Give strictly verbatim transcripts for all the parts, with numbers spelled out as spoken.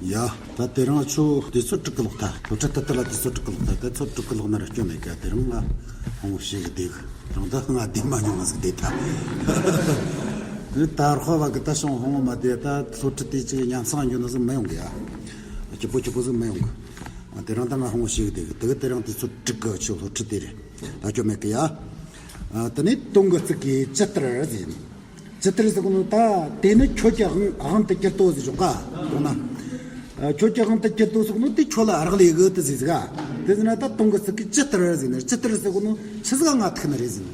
ཡ། ད་དེ་རིང་ཁྱོད་དུས་ཚོད་དྲུག་གི་ལོག་ཐལ། སློབ་ཁྲིད་ཏི་ཏི་ལ་དུས་ཚོད་དྲུག་གི་ལོག་ཐལ། དུས་ཚོད་དྲུག་གི་ལོག་ན་ར་སྐྱོན་མེད་ག་དེ་རིང་ང་ཧོང་ཞེ་གི་བསྡད་གི། རང་ད་ང་བསྡད་མ་མྱོང་ང་ཟིག་བསྡད་ཐལ། དེ་ད་ར་ཧོ་བ་གི་ད་ཤོང་ཧོང་མ་བསྡད། ད་སློབ་ཁྲིད་དེ་ཅིག་ཉམས་སང་འགྱོ་ན་ཟིག་མི་ཡོང་གི་ཡ། སྐྱིད་པོ་སྐྱིད་པོ་ཟིག་མི་ཡོང་གི། དེ་རིང་ད་ང་ཧོང་ཞེ་གི་བསྡད་གི། དེ་གི་དེ་རིང་དུས་ཚོད་དྲུག་གི་ཆུ་སློབ་ཁྲིད་དེ་རེད། ད་སྐྱོན་མེད་གི་ཡ། དེ་ནས་དོན་གི་ཚིག་གི་ཇི་ལྟར་ཟེར། ཇི་ལྟར་ཟེར་གོ་ནོ་ད། དེ་ནི་ཁྱོད་ཀྱི་དབང་དབང་དུ་གྱུར་ཏོ་ཟེར་ཆོག་ག་དོན་ན། ཁྱོད་ཀྱི་དབང་དུ་གྱུར་ཏོ་ཟེར་གོ་ནོ་དེ་ཁྱོད་ལ་རག་ལས་གི་དེ་ཟེར་ཟིག་ག་དེ་ཟེར་ན་ད་དོན་གི་ཚིག་གི་ཇི་ལྟར་ཟེར་ན། ཇི་ལྟར་ཟེར་གོ་ནོ་ཆི་ཟིག་ག་ང་ཐུག་ནི་རེད་ཟེར་ན།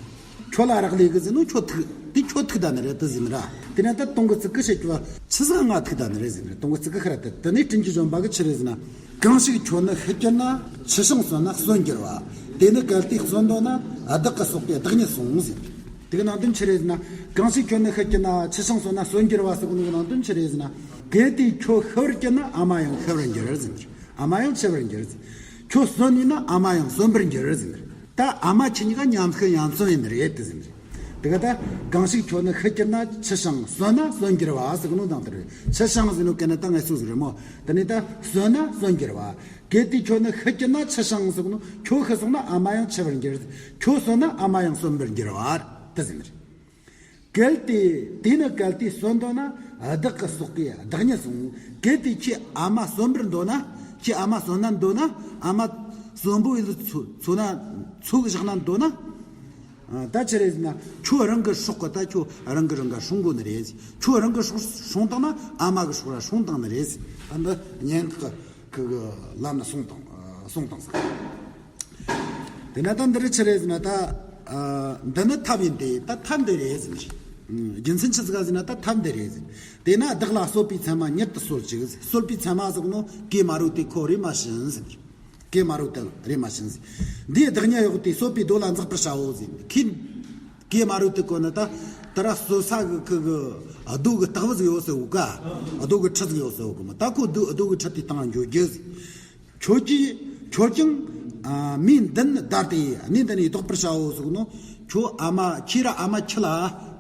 ཁྱོད་ལ་རག་ལས་གི་ཟེར་ནོ་ཁྱོད་ཐུག་དེ་ཁྱོད་ཐུག་ད་ནི་རེད་དེ་ཟེར་ན་ར། དེ་ན་ད་དོན་གི་ཚིག་གི་བཤད་རྒྱུ་བ་ཆི་ཟིག་ག་ང་ཐུག་ད་ནི་རེད་ཟེར་ན་ར། དོན་གི་ཚིག་གི་ཁ་ར་དེ་དེ་ནས་དྲིན་གྱིས་བཞོན་པ་གི་ཆི་རེད་ཟེར་ན། གང་ཞིག་ཁྱོད་ནི་ཤི་གྱུར་ན། ཆུ་ཤིང་གསོན་ན་གསོན་འགྱུར་བ། དེ་ནི་གལ་ཏེ་གསོན་འདོད་ན། བདག་གི་སྲོག་གི་བདག་ཉིད་སྲུངས་ཟེར། དེ་གི་ནང་དོན་ཆི་རེད་ཟེར་ན། གང་ཞིག་ཁྱོད་ནི་ཤི་གྱུར་ན། ཆུ་ཤིང་གསོན་ན་གསོན་འགྱུར་བ་ཟེར་གོ་ནོ་གི་ནང་དོན་ཆི་རེད་ཟེར་ན། གལ་ཏེ་ཁྱོད་ཤི་བར་གྱུར་ན། ཨ་མ་ཡང་ཤི་བར་འགྱུར་ཟེར། ཨ་མ་ཡང་འཆི་བར་འགྱུར་ཟེར། ཁྱོད་གསོན་ནས་ན་ཨ་མ་ཡང་གསོན་པར་འགྱུར་ཟེར། ད་ཨ་མ་ཁྱེད་གཉིས་ཀ་མཉམ་ཤི་མཉམ་གསོན་ཡིན་ནི་རེད་དེ་ཟེར། དེ་ག་ད་གང་ཞིག་ཁྱོད་ནི་ཤི་གྱུར་ན། ཆུ་ཤིང་གསོན་ན་གསོན་འགྱུར་བ་ཟེར་གོ་ནོ་དང་དེ་རེད། ཆུ་ཤིང་ཟེར་ནོ་གན་ན་ད་ངལ་གསོ་ཟིག་རེད་མོ། དེ་ནས་ད་གསོན་ན་གསོན་འགྱུར་བ། གལ་ཏེ་ཁྱོད་ནི་ཤི་གྱུར་ན། ཆུ་ཤིང་ཟེར་གོ་ནོ་ཁྱོད་ཤི་སོང་ན་ཨ་མ་ཡང་འཆི་བར་འགྱུར། ཁྱོད་གསོན་ན་ཨ་མ་ཡང་གསོན་པར་འགྱུར་བ་དེ་ཟེར་ནི་རེད། གལ་ཏེ། དེ་ནི་གལ་ཏེ་གསོན་འདོད་ན། བདག་གི་སྲོག་གི་བདག་ཉིད་སྲུངས། གལ་ཏེ་ཁྱེད་ཨ་མ་གསོན་པར་འདོད་ན། ཁྱེད་ཨ་མ་གསོན་ན་འདོད་ན། ཨ་མ་གསོན་པོ་ཡིན་ཚོ་ཚོ་ན་ཚོ་གི་བཞག་ན་འདོད་ན། ད་ཆི་རེད་ཟེར་ན། ཁྱོད་རང་གི་སྲོག་གི་ད་ཁྱོད་རང་གི་རང་ག་སྲུང་དགོས་ནི་རེད། ཁྱོད་རང་གི་སྲོག་སྲུང་བཏང་ན་ཨ་མ་གི་སྲོག་ར་སྲུང་བཏང་ནི་རེད། ད་འདི་སྙན་ངག་གི་གི་ལམ་ན་གསུངས་དང་གསུངས་དང་ཟེར། དེ་ན་ད་འདི་རེད་ཆི་རེད་ཟེར་ན་ད། འདི་ནི་ཐབས་ཡིན་ཏེ། ད་ཐབས་འདི་རེད་ཟེར་ནི་རེད། རྒྱུ་མཚན་ཆི་ཟིག་ག་ཟེར་ན་ད་ཐབས་འདི་རེད་ཟེར། དེས་ན་བདག་ལ་གསོད་པའི་མཚན་མ་མྱུར་དུ་གསོད་ཅིག་ཟེར། གསོད་པའི་མཚན་མ་ཟེར་གོ་ནོ་གེ་མ་རུ་དེ་ཁོ་རེ་མ་བྱིན་ཟེར། གེ་མ་རུ་དེ་རེ་མ་བྱིན་ཟེར། འདིའི་བདག་ཉིད་གཡོགས་ཏེ་གསོད་པའི་རྡོ་ལ་འཛེག་པར་བྱའོ་ཟེར། ཁྱེད་གེ་མ་རུ་དེ་གོ་ནི་ད། ད་ར་གསོད་ས་གི་ཁི་གི་རྡོ་གི་ལྟག་བུ་ཟིག་ཡོད་ཟེར་བོ་ཀ་རྡོ་གི་ཁྲི་ཟིག་ཡོད་ཟེར་བོ་ཀ་མ། ད་ཁོ་རྡོ་རྡོ་གི་ཁྲི་དེ་བཏང་འགྱོ་རྒྱུ་ཟེར། ཁྱོད་ཀྱིས་ཁྱོད་ཀྱང་མིའི་མདུན་བདར་ཏེ་གནས་འདི་ནས་ལྡོག་པར་བྱའོ་ཟེར་གོ་ནོ། ཁྱོད་ཨ་མ་ཁྱེད་ར་ཨ་མ་ཁྱི་ལ་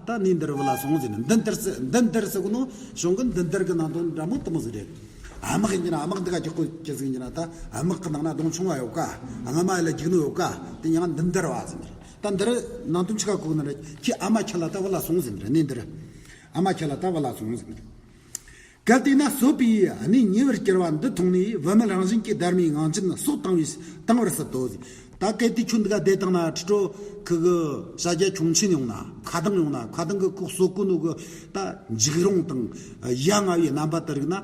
ད་གནས་འདིར་བུད་ལ་སོང་ཟེར་ནས། མདུན་བདར་ཟེར་མདུན་བདར་ཟེར་གོ་ནོ་གཞུང་གི་མདུན་བདར་གི་ནང་དོན་འདྲ་མོ་དེ་མོ་ཟིག་རེད། དམག་ཡིན་གྱི་ན་དམག་འདི་ག་རྒྱག་གོ་ཀྱི་ཟིག་ཡིན་གྱི་ན། ད་དམག་གི་ནང་ན་གདོང་ཆུང་བ་ཡོད་ཀ་སྔ་མ་ཡི་ལ་རྒྱུག་ནོ་ཡོད་ཀ་དེ་ཡང་མདུན་བདར་བ་ཟེར་ནས། ད་འདིར་ནང་དོན་ཆི་ག་གོ་གི་ན་ར། ཁྱེད་ཨ་མ་ཁྱི་ལ་ད་བུད་ལ་སོང་ཟེར་ནས་གནས་འདིར། ཨ་མ་ཁྱི་ལ་ད་བུད་ལ་སོང་ཟེར་ནས། གལ་ཏེ་ན་གསོད་པའི་གནས་ཉེ་བར་གྱུར་བ་འདི་མཐོང་ནས། བུད་མེད་རང་བཞིན་གྱིས་སྡར་མའི་ངང་ཅན་སྲོག་བཏང་བའི་བཏང་བར་སྲིད་དོ། ད་གལ་ཏེ་ཁྱོད་འདི་ག་བསྡད་བཏང་ན། ཁྲི་ཁྲོ་ཁི་གི་བྱ་རྒྱལ་ཁྱུང་ཆེན་ཡོང་ན། མཁའ་ལྡིང་ཡོང་ན། མཁའ་ལྡིང་གི་ཁོ་གསོད་གོ་ནོ་གི་ད་འཇིགས་རུང་དང་ཡ་ང་བའི་རྣམ་པ་དེ་རིག་ན།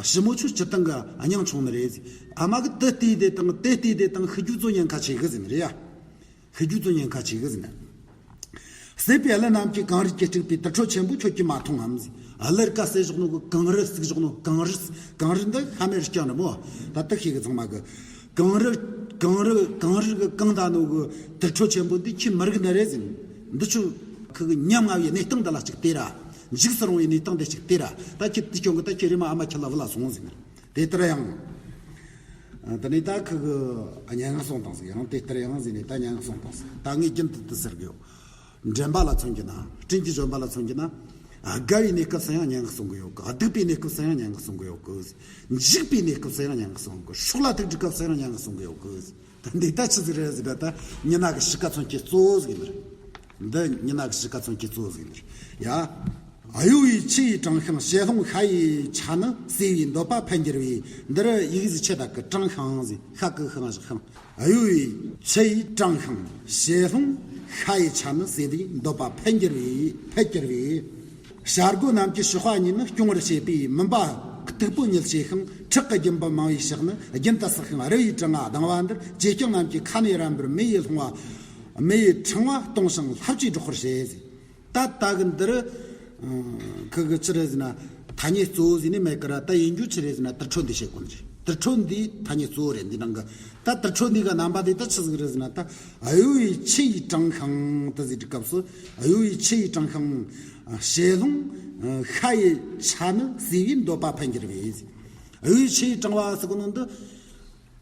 ཞི་མོ་ཁྱོད་སྤྱིར་བཏང་གི་སྙིང་ཆུང་ནི་རེད། ཨ་མ་གི་དེ་ལྟས་བསྡད་དང་དེ་ལྟས་བསྡད་དང་ཤི་རྒྱུ་ཚོ་ཉེན་ཁ་ཆེ་གི་ཟེར་ནི་རེད་ཡ། ཤི་རྒྱུ་ཚོ་ཉེན་ཁ་ཆེ་གི་ཟེར་ནི། སྲིད་པའི་ཀླུ་རྣམས་ཀྱིས་གངས་རི་གྱིས་དཀྲུགས་པའི་དུར་ཁྲོད་ཆེན་པོ་ཁྱོད་ཀྱིས་མ་མཐོང་ངམ་ཟེར། ཀླུ་རིགས་ཀ་ཟེར་བཞག་ནོ་གི་གངས་རི་ཟེར་བཞག་ནོ། གངས་རི་གངས་རི་འདི་ཤ་མེད་རི་རྐྱང་རེད་མོ། ད་དེ་ཤེས་གི་ཚང་མ་གི། གངས་རི་གངས་རི་གངས་རི་གི་གངས་ད་ནོ་གི་དུར་ཁྲོད་ཆེན་པོ་འདི་ཁྱོད་མི་རིག་ནི་རེད་ཟེར། འདི་ཆུ་ཁི་གི་ཉམ་ང་བའི་གནས་སྟངས་འདི་ལ་ཅིག་བལྟས་ར། འཇིགས་སུ་རུང་བའི་གནས་སྟངས་འདི་ཅིག་བལྟས་ར། ད་ཁྱེད་དེ་སྐྱོན་གི་ད་ཁྱེད་རེ་མ་ཨ་མ་ཁྱེད་ལ་བུད་ལ་སོང་ཟེར་ནི། དེ་ལྟར་ཡང་། ཨ། དེ་ནས་ད་ཁི་གི་སྙན་ངག་གསུངས་དང་ཟིག་ཡང་དེ་ལྟར་ཡང་ཟེར་ནས་ད་སྙན་ངག་གསུངས་དང་ཟིག་ད་ངས་རྒྱུན་དུ་དེ་ཟེར་གི་ཡོད། འདྲེན་པ་ལ་མཚོན་གྱི་ན། སྤྲིན་གྱིས་བཞོན་པ་ལ་མཚོན་གྱི་ན། དགའ་བའི་གནས་སྐབས་སུ་ཡང་སྙན་ངག་གསུང་གི་ཡོད་གི། སྡུག་པའི་གནས་སྐབས་སུ་ཡང་སྙན་ངག་གསུང་གི་ཡོད་གི། འཇིགས་པའི་གནས་སྐབས་སུ་ཡང་སྙན་ངག་གསུང་གི། སྲོག་ལ་ཐུག་དུས་སྐབས་སུ་ཡང་སྙན་ངག་གསུང་གི་ཡོད་གི། ད་འདི་ད་ཆི་ཟིག་རེད་ཟེར་ན། ད་མྱི་ན་གི་གཤིས་ཀ་མཚོན་གྱི་གཙོ་བོ་ཟིག་ཡིན་ནི་རེད། འདི་མྱི་ན་གི་གཤིས་ཀ་མཚོན་གྱི་གཙོ་བོ་ཟིག་ཡིན་ནི་རེད་ཡ། གཡོ་བའི་ཆུ་ཡི་གྲང་ཤིང་ཞལ་ལྷུང་ཤ་ཡི་ཆ་ནི། ཟོས་པའི་འདོད་པ་འཕེལ་འགྱུར་བས། འདིར་ཡི་གེ་ཟིག་ཆད་ད་གི། གྲང་ཤིང་ཟེར། ཤ་གི་ཤིང་ཞིག་ཤིང་། གཡོ་བའི་ཆུ་ཡི་གྲང་ཤིང་ཞལ་ལྷུང་ཤ་ཡི་ཆ་ནི། ཟོས་པའི་འདོད་པ་འཕེལ་འགྱུར་བས། འཕེལ་འགྱུར་བས། བྱ་རྒོད་རྣམས་ཀྱི་གཤོག་པ་ཉིད་ནི། སྐྱོང་བར་བྱེད་པའི་མུན་པ་སྟུག་པོ་ཉིད་བྱེད་ཤིང་། ཁྲག་གི་རྒྱུན་པ་མང་བའི་ཕྱག་ནི། རྒྱུན་དུ་ཟག་ཤིང་རུལ་བའི་གྲང་ང་ལྡང་བ་འདིར། ཅེ་སྤྱང་རྣམས་ཀྱི་ཁ་ནས་རལ་འབུར་མེ་ཡི་ལྷུང་བ། མེ་ཡི་ཕྲེང་བ་གཏོང་ཞིང་ལྷབ་ཀྱིས་སྒྲོག་པར་བྱེད་ཟེར། ད་ད་གི་འདིར། ཁི་གི་ཆི་རེད་ཟེར་ན། ཐ་སྙད་གཙོ་བོ་ཟེར་ནི་མེད་ཀི་ར། ད་ཡིན་རྒྱུ་ཆི་རེད་ཟེར་ན། དུར་ཁྲོད་འདི་བཤད་དགོས་ནི་རེད། དུར་ཁྲོད་འདི་ཐ་སྙད་གཙོ་བོ་རེད། འདི་ནང་གི་ད་དུར་ཁྲོད་འདི་གི་རྣམ་པ་འདི་ད་ཆི་ཟིག་རེད་ཟེར་ན། ད་གཡོ་བའི་ཆུ་ཡི་གྲང་ཤིང་དུ་ཟེར་གི་སྐབས་སུ། གཡོ་བའི་ཆུ་ཡི་གྲང་ཤིང་། ཞལ་ལྷུང་ཤ་ཡི་ཆ་ནི། ཟོས་པའི་འདོད་པ་འཕེལ་འགྱུར་བས། གཡོ་བའི་ཆུ་ཡི་གྲང་བ་ཟེར་གོ་ནོ་འདི།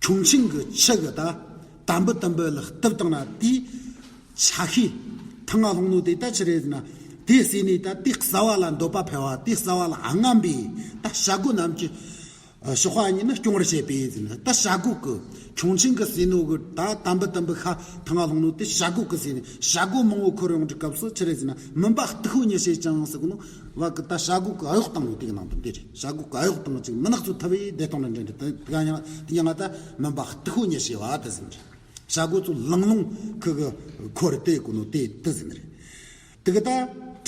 ཁྱུང་ཆེན་གྱི་ཆུ་གི་ད་དམ་བུ་དམ་བུ་ལ་གཏུབ་བཏང་ན། དེའི་ཆ་ཤས་ཐང་ང་ལྷུང་ནོ་དེ་ད་ཆི་རེད་ཟེར་ན། དེ་ཟོས་ནས་ད་དེ་ཟ་བ་ལ་འདོད་པ་འཕེལ་བ། དེ་ཟ་བ་ལ་རྔམ་པའི་ད་བྱ་རྒོད་རྣམས་ཀྱི་ གཤོག་པ་གཉིས་ནི་སྐྱོང་བར་བྱེད་པས་ཟེར་ན། ད་བྱ་རྒོད་ཀྱི་ཁྱུང་ཆེན་གྱིས་ཟོས་ནོ་གི་ད་དམ་པི་དམ་པི་ཤ་ཐང་ང་ལྷུང་ནོ་དེ་བྱ་རྒོད་ཀྱིས་ཟོས་ནས་བྱ་རྒོད་མང་བོ་འཁོར་ཡོང་དུས་སྐབས་སུ་ཆི་རེད་ཟེར་ན། མུན་པ་སྟུག་པོ་ཉི་ཤེས་ཀྱང་ཟེར་གོ་ནོ་བ་གི་ད་བྱ་རྒོད་ཀྱིས་གཡོགས་བཏང་ནོ་དེ་གི་ནང་དུ་འདི་རེད། བྱ་རྒོད་ཀྱིས་གཡོགས་བཏང་ཅིག་མུན་ནག་ཚོ་ཐུབ་པའི་བདེ་སྟོང་ལ་འདྲེན་རེད། དེ་ག་ཡང་དེ་ཡང་ང་ད་མུན་པ་སྟུག་པོ་ཉི་ཤེས་པ་དེ་ཟེར་ནི་རེད། བྱ་རྒོད་ཚོ་ལང་ལོང་ཁུ་གི་འཁོར་དེ་གོ་ནོ་དེ་དེ་ཟེར་ནི་རེད། དེ་གི་ད་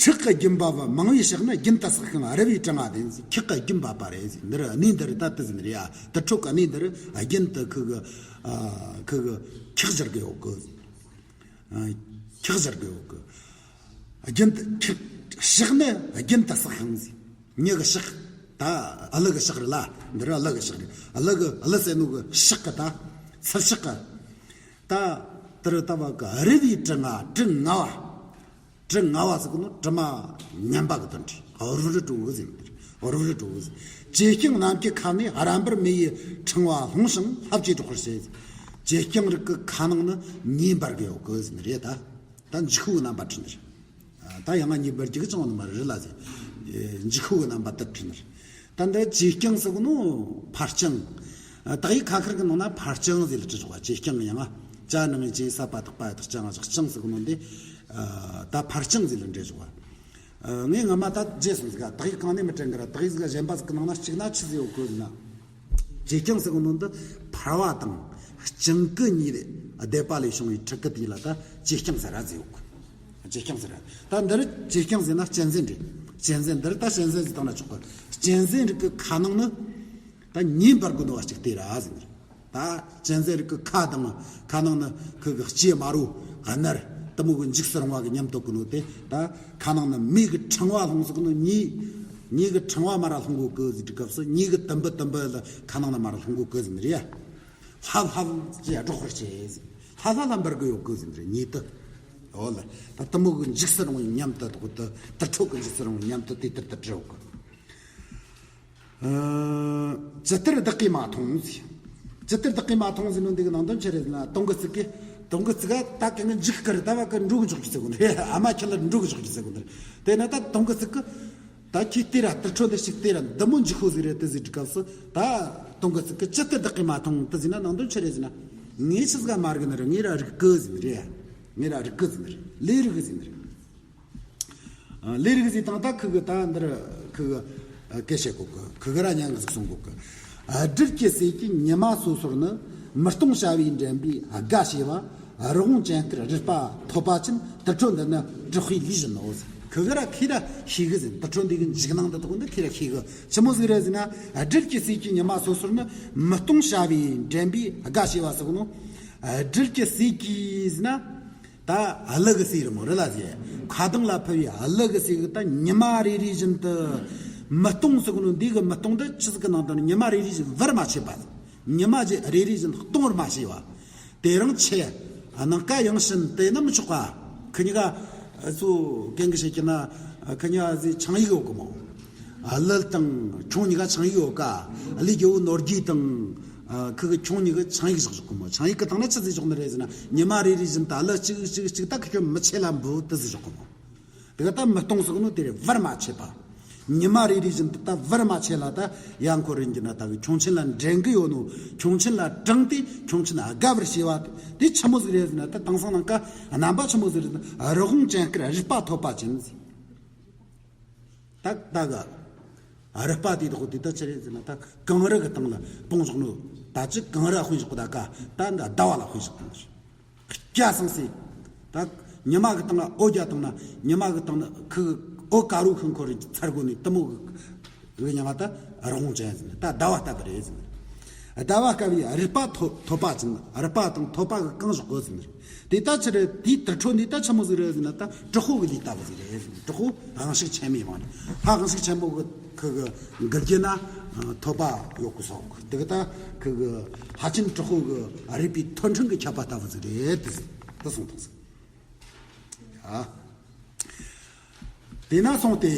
ཁྲག་གི་རྒྱུན་འབབ་པ་མང་བའི་ཕྱག་ནི་རྒྱུན་དུ་བསགས་ཤིང་རལ་བའི་གྲང་ང་ལྡན། ཁྲག་གི་རྒྱུན་འབབ་པ་རེད་ཟེར། འདི་རུ་གནས་འདི་རུ་ད་དེ་ཟེར་ནི་རེད་ཡ། དུར་ཁྲོད་ཀྱི་གནས་འདི་རུ་རྒྱུན་དུ་ཁུ་གི་ཨ་ཁུ་གི་ཁྲག་སྦྱར་གི་ཡོད་གི། ཨ་ཁྲག་སྦྱར་གི་ཡོད་གི། རྒྱུན་དུ་ཁྲག་ཕྱག་ནི་རྒྱུན་དུ་བསགས་ཤིང་ཟེར། མྱི་གི་ཕྱག་ད་ཀླུ་གི་ཕྱག་རེད་ལ། འདི་རུ་ཀླུ་གི་ཕྱག་རེད། ཀླུ་གི་ཀླུ་ཟེར་ནོ་གི་ཕྱག་གི་ད་ཚུལ་ཕྱག་གི་ད་དེ་རུ་ད་བ་གི་རལ་བའི་གྲང་ང་། གྲང་ང་བ། གྲང་ང་བ་ཟེར་གོ་ནོ་དྲི་མ་མཉམ་པ་གི་དོན་རེད། རུབ་རུབ་འགྲོ་གི་ཟེར་ནི་རེད། རུབ་རུབ་འགྲོ་གི་ཟེར། ཇེ་རྐྱང་ནམ་མཁའི་ཁ་ནས་རབ་འབར་མེ་ཡི་ཕྲེང་བ་ལྷུང་ཞིང་ལྷ་བཅས་སྒྲོག་པར་བྱེད། ཇེ་རྐྱང་རིགས་ཀྱི་ཁ་ནང་ནས་མེ་འབར་གི་ཡོད་གི་ཟེར་ནི་རེད་ད། ད་འཇིགས་ཤོག་གི་རྣམ་པ་བྲིས་ནི་རེད། ད་ཡང་ང་ཉེས་པར་རྒྱུག་ཅང་ནི་མ་རེད་ལ་ཟེར། འཇིགས་ཤོག་གི་རྣམ་པ་དེ་བྲིས་ནི་རེད། ད་འདི་ཇེ་རྐྱང་ཟེར་གོ་ནོ་ཕར་རྐྱང་། དག་ཡིག་ཁ་ཁར་གི་ནང་ན་ཕར་རྐྱང་ཟེར་ལ་བྲིས་ཆོག་པ། ཇེ་རྐྱང་ཡང་ང་ཅ་ནང་ཇེ་ས་པ་བཏགས་པ་ཡ་བཏགས་རྐྱང་ང་བཞག་རྐྱང་ཟེར་གོ་ནོ་འདི། ད་ཕར་རྐྱང་ཟེར་ལ་འགྲེལ་ཆོག་པ། ངས་སྔ་མ་ད་བརྗེད་སོང་ཟིག་ག་དག་ཡིག་གང་ནས་མི་དྲན་གི་ར། དག་ཡིག་ཟིག་ག་གཞན་པ་ཟིག་གི་ནང་ན་གཅིག་ན་ཆི་ཟིག་ཡོད་གི་ཟེར་ན། ཇེ་རྐྱང་ཟེར་གོ་ནོ་འདི་ཕར་བ་དང་རྐྱང་གི་གཉིས་ལས་སྡེབ་པ་ལས་བྱུང་བའི་ཕྲུ་གུ་དེ་ལ་ད་ཇེ་རྐྱང་ཟེར་ར་ཟེར་ཡོད་གི། ཇེ་རྐྱང་ཟེར་ར། ད་འདི་རུ་ཇེ་རྐྱང་ཟེར་ན་གཅན་གཟན་རེད། གཅན་གཟན། འདི་རུ་ད་གཅན་གཟན་ཟེར་བཏང་ན་ཆོག་གི། གཅན་གཟན་རིགས་ཀྱི་ཁ་ནང་ནི་ད་མེ་འབར་གོ་ནོ་བ་གཅིག་དེ་ར་ཟེར་ནི་རེད། ད་གཅན་གཟན་རིགས་ཀྱི་ཁ་དང་ཁ་ནང་ནི་ཁུ་གི་ལྕེ་དམར་བོ་ཨ་ནར་དེ་མོ་གི་འཇིགས་སུ་རུང་བ་གི་ཉམས་དོད་གོ་ནོ་དེ། ད་ཁ་ནང་ནི་མེ་གི་ཕྲེང་བ་ལྷུང་ཟེར་གོ་ནོ། མེ་མེ་གི་ཕྲེང་བ་མར་ར་ལྷུང་གོ་གི་ཟེར་དུས་སྐབས་སུ་མེ་གི་དུམ་བུ་དུམ་བུ་ལ་ཁ་ནང་ནི་མར་ར་ལྷུང་གོ་གི་ཟེར་ནི་རེད་ཡ། ལྷབ་ལྷབ་ཅེས་སྒྲོག་པར་བྱེད། ལྷབ་ལྷབ་ལ་འབར་གི་ཡོད་གི་ཟེར་ནི་རེད། མེ་དེ། འོ་ལ། ད་དེ་མོ་གི་འཇིགས་སུ་རུང་བའི་ཉམས་དོད་དག་དེ། དུར་ཁྲོད་གི་འཇིགས་སུ་རུང་བའི་ཉམས་དོད་དེ་ལྟར་དུ་བྲིས་ཡོད་གི། ཨ། ཇི་ལྟར་བདག་གིས་མ་མཐོང་ཟེར། ཇི་ལྟར་བདག་གིས་མ་མཐོང་ཟེར་ནོ་འདི་གི་ནང་དོན་ཆི་རེད་ཟེར་ན། དུང་གི་ཚིག་གི། དུང་གི་ཚིག་ག་ད་གི་ངའི་འཇིགས་སྐར་ད་བ་གི་འགྲོ་གི་འཇོག་རྒྱུ་ཟེར་གོ་ནི། ཨ་མ་ཁྱེད་ལ་འགྲོ་གི་འཇོག་རྒྱུ་ཟེར་གོ་ནི། དེ་ན་ད་དུང་གི་ཚིག་གི། ད་ཁྱེད་དེ་ར་དུར་ཁྲོད་འདི་ཞིག་དེ་ར་འདི་མོ་འཇིགས་ཤོག་ཟིག་རེད་དེ་ཟེར་དུས་སྐབས་སུ་ད་དུང་གི་ཚིག་གི་ཇི་ལྟར་བདག་གིས་མ་མཐོང་དེ་ཟེར་ན་ནང་དོན་ཆི་རེད་ཟེར་ན། ངས་ཆི་ཟིག་ག་མ་རིག་ནི་རེད། ངས་ར་རིག་གི་ཟེར་ནི་རེད། ངས་ར་རིག་གི་ཟེར་ནི་རེད། ལས་རིག་གི་ཟེར་ནི་རེད། ཨ། ལས་རིག་ཟེར་དང་ད་ཁུ་གི་ད་འདིར་ཁུ་གི་ཨ་སྐད་བཤད་གོ་གི། ཁུ་གི་ར་ཉན་གི་ཟིག་གསུང་གོ་གི། ཨ། སྦྲུལ་གྱི་ཟས་ཀྱིས་ཉི་མ་སོ་སོར་ནི། མི་སྟོང་བྱ་བས་འདྲེན་པའི་དགའ་བྱེད་པ། རི་བོང་ཅན་དཀར་རུས་པ་ཐོད་པ་ཅན། དུར་ཁྲོད་འདི་ནི་དྲག་པོའི་ལས་བཞིན་ནོ། ཁུ་གི་ར་ཁི་ར་ཤེས་གི་ཟེར། དུར་ཁྲོད་འདི་གི་འཇིགས་སྣང་འདི་དག་འདི་ཁི་ར་ཤེས་གི། ཆི་མོ་ཟིག་རེད་ཟེར་ན། སྦྲུལ་གྱི་ཟས་ཀྱིས་ཉི་མ་སོ་སོར་ནི། མི་སྟོང་བྱ་བས་འདྲེན་པའི་དགའ་བྱེད་པ་ཟེར་གོ་ནོ། སྦྲུལ་གྱི་ཟས་ཀྱིས་ཟེར་ན། ད་ཀླུ་གི་ཟས་རེད་མོ་རེད་ལ་ཟེར། ཁ་གདང་ལ་ཕུབ་པའི་ཀླུ་གི་ཟས་གི་ད་ཉི་མ་རེ་རེ་བཞིན་དུ། མི་སྟོང་ཟེར་གོ་ནོ་འདི་གི་མི་སྟོང་འདི་ཆི་ཟིག་གི་ནང་དུ་ཉི་མ་རེ་རེ་བཞིན་བར་མ་ཆད་པ། ཉི་མ་རེ་རེ་བཞིན་སྟོང་བར་མ་ཆད་པ། དེ་རིང་ཆད། ནངས་ཀ་ཡང་ཕྱིན་དེ་ནི་མི་ཆོག་ག་ཁི་གཉིས་ཀ་ཨ་ཚོ་གན་གི་བཤད་ཀྱི་ན། ཁི་གཉིས་ཀ་ཟིག་ཆིངས་ཡིག་ཡོད་གི་མོ། ཨ། ཀླུ་དང་ཁྱུང་གཉིས་ཀ་ཆིངས་ཡིག་ཡོད་ཀ་ཀླུ་རྒྱལ་པོ་ནོར་རྒྱས་དང་། ཨ། ཁི་གི་ཁྱུང་གཉིས་ཀ་ཆིངས་ཡིག་བཞག་བཞག་གི་མོ། ཆིངས་ཡིག་གི་སྟེང་ན་ཆི་ཟིག་བཞག་ནི་རེད་ཟེར་ན། ཉི་མ་རེ་རེ་བཞིན་ད་ཀླུ་གཅིག་གཅིག་གཅིག་ད་ཁི་ཁྱོད་མི་ཆད་ལ་འབུད་དེ་ཟིག་བཞག་གི་མོ། དེ་ག་ད་མི་སྟོང་ཟེར་གོ་ནོ་དེ་རེད། བར་མ་ཆད་པ། ཉི་མ་རེ་རེ་བཞིན་དུ་ད་བར་མ་ཆད་ལ་ད་ཡང་ཁོ་རང་གི་ན་ད་གི་ཁྱུང་ཆེན་ལ་འདྲེན་གི་ཡོད་ནོ། ཁྱུང་ཆེན་ལ་དྲངས་ཏེ་ཁྱུང་ཆེན་དགའ་བར་བྱས་པ་དེ་ཆི་མོ་ཟིག་རེད་ཟེར་ན། ད་དེང་སང་ནངས་ཀ་རྣམ་པ་ཆི་མོ་ཟིག་རེད་ཟེར་ན། རི་བོང་ཅན་དཀར་རུས་པ་ཐོད་པ་ཅན་ཟེར། ད་ད་ག་རུས་པ་དེ་དག་དེ་ད་ཆི་རེད་ཟེར་ན། ད་གངས་རི་གི་སྟེང་ལ་སྤུངས་བཞག་ནོ། ད་ཅི་གངས་རི་དཔེ་བཞག་གོ། ད་ག་ད་འདི་ཟླ་བ་ལ་དཔེ་བཞག་གོ་ནོ། སྐྱ་སང་སེ། ད་ཉི་མ་གི་སྟེང་ལ་འོ་བརྒྱབ་བཏང་ན། ཉི་མ་གི་སྟེང་ན་ཁུ་འོ་དཀར་པོ་ཤིང་འཁོར་རེ་ཚར་གོ་ནི་དེ་མོ་གི་གི་ཉི་མ་ད་རི་བོང་ཅན་ཟེར་ནི། ད་ཟླ་བ་ལྟ་བུ་རེད་ཟེར་ནི། ཟླ་བ་ལྟ་བུའི་རུས་པ་ཐོད་ཐོད་པ་ཅན། རུས་པ་དང་ཐོད་པ་གི་གང་བཞག་གོ་ཟེར་ནི། དེ་ད་ཆི་རེད། དེའི་དུར་ཁྲོད་འདི་ད་ཆི་མོ་ཟིག་རེད་ཟེར་ན། ད་དྲག་པོ་གི་ལས་ལྟ་བུ་ཟིག་རེད་ཟེར་ནི། དྲག་པོ་དབང་ཕྱུག་ཆེན་མོའི་དབང་། ད་དབང་ཕྱུག་ཆེན་མོ་གི་ཁུ་གི་མགུལ་རྒྱུད་ན་ཐོད་པ་ཡོད་གི་སོགས། དེ་གི་ད་ཁུ་གི་ལྷ་ཆེན་དྲག་པོ་གི་རུས་པའི་ཐོད་ཕྲེང་གིས་ཁྱབ་པ་ལྟ་བུ་ཟིག་རེད་དེ་ཟེར། དེ་གསུངས་དང་ཟིག། ཨ། དེས་ན་སོང་སྟེ།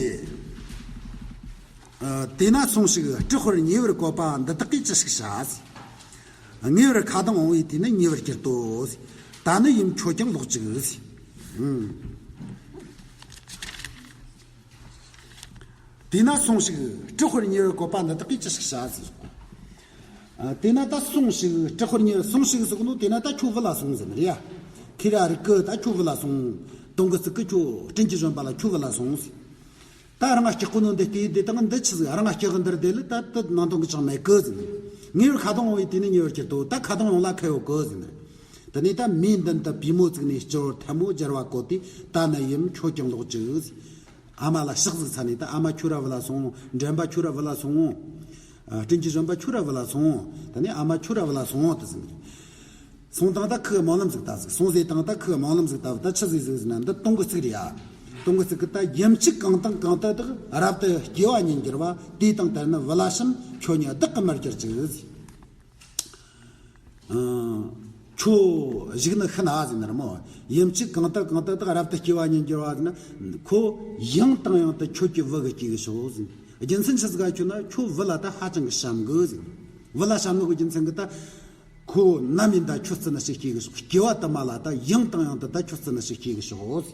ཨ། དེས་ན་སོང་ཞིག་སྲིད་པར་ཉེ་བར་བཀོད་པ་འདི་དག་གིས་ཅི་ཞིག་བྱ་ཟེར། ཉེ་བར་ཁ་གདངས་འོང་བས་དེས་ན་ཉེ་བར་གྱུར་ཏོ་ཟེར། ད་ནི་ཡུམ་ཁྱོད་ཀྱང་ལོག་ཅིག་ཟེར། ཨང་། དེས་ན་སོང་ཞིག་སྲིད་པར་ཉེ་བར་བཀོད་པ་འདི་དག་གིས་ཅི་ཞིག་བྱ་ཟེར། ཨ། དེས་ན་ད་སོང་ཞིག། སྤྲེའུ་འཁོར་གཉིས་སོང་ཞིག་ཟེར་གོ་ནོ། དེས་ན་ད་ཁྱོད་བུད་ལ་སོང་ཟེར་ནི་རེད་ཡ། ཁྱོད་ར་རིག་གི། ད་ཁྱོད་བུད་ལ་སོང་། སྟོང་གི་ཚིག་གིས་ཁྱོད་སྤྲིན་གྱི་བཞོན་པ་ལ་ཁྱོད་བུད་ལ་སོང་ཟེར། ད་རང་སྐྲག་གོ་ནོ་འདི་ལྟོས། དེ་དང་འདི་ཆི་ཟིག། རང་སྐྲག་གི་འདིར་བསྡད་ལ་ད་དེ་ནང་དོན་གི་ཅང་མེད་གི་ཟེར་ནི། ཉེ་བར་ཁ་གདོང་འོང་བས་དེ་ནས་ཉེ་བར་གྱུར་ཏོ། ད་ཁ་གདོང་ཡོངས་ལ་ཁད་ཡོད་གི་ཟེར་ནི། དེ་ནས་ད་མིའི་མདུན་དུ་པུས་མོ་བཙུགས་ནས་སྤྱི་བོར་ཐལ་མོ་སྦྱར་བ་བཀོད་དེ། ད་ནི་ཡུམ་ཁྱོད་ཀྱང་ལོག་ཅིག་ཟེར། ཨ་མ་ལ་ཕྱག་ཟིག་འཚལ་ནས། ད་ཨ་མ་ཁྱོད་ར་བུད་ལ་སོང་། འདྲེན་པ་ཁྱོད་ར་བུད་ལ་སོང་། ཨ། སྤྲིན་གྱི་བཞོན་པ་ཁྱོད་ར་བུད་ལ་སོང་། ད་ནི་ཨ་མ་ཁྱོད་ར་བུད་ལ་སོང་དུ་ཟེར་ནི། སོང་དང་ད་ཁོས་སྨོན་ལམ་ཟིག་བཏབ་ཟིག། སོང་ཟེར་དང་ད་ཁོས་སྨོན་ལམ་ཟིག་བཏབ། ད་ཆི་ཟིག་ཟིག་ཟེར་ན། འདི་སྟོང་གི་ཚིག་རེད་ཡ། སྟོང་གི་ཚིག་གིས་ད་ཡུམ་གཅིག་གང་དང་གང་དག་དག་རབ་ཏུ་སྐྱེ་བ་ཉིད་འགྱུར་བ། དེ་དང་དེར་ནི་བུད་ལ་ཕྱིན། ཁྱོད་ཉིད་བདག་གིས་མི་བསྐྱུར་ཅིག་ཟེར། ཨ། ཁྱོད་བཞུགས་ནི་ཤི་ན་ཟེར་ནི་རེད་མོ། ཡུམ་གཅིག་གང་དག་གང་དག་དག་རབ་ཏུ་སྐྱེ་བ་ཉིད་འགྱུར་བ་ཟེར་ན། ཁོ་ཡང་དང་ཡང་དུ་ཁྱོད་ཀྱི་བུ་གི་སྐྱེ་གི་ཤོག་ཟེར། རྒྱུ་མཚན་ཆི་ཟིག་ག་ཁྱོད་ན་ཁྱོད་བུད་ལ་ད་ཧ་ཅང་གི་ཞམ་གི་ཟེར། བུད་ལ་ཞམ་ནོ་གི་རྒྱུ་མཚན་གི་ད། ཁོ་ནམ་ཡིན་ད་ཁྱོད་རྩིབ་ན་ཞིག་སྐྱེ་གི་ཤོག། སྐྱེ་བ་དུ་མ་ལ་ད་ཡང་དང་ཡང་དུ་ད་ཁྱོད་རྩིབ་ན་ཞིག་སྐྱེ་གི་ཤོག།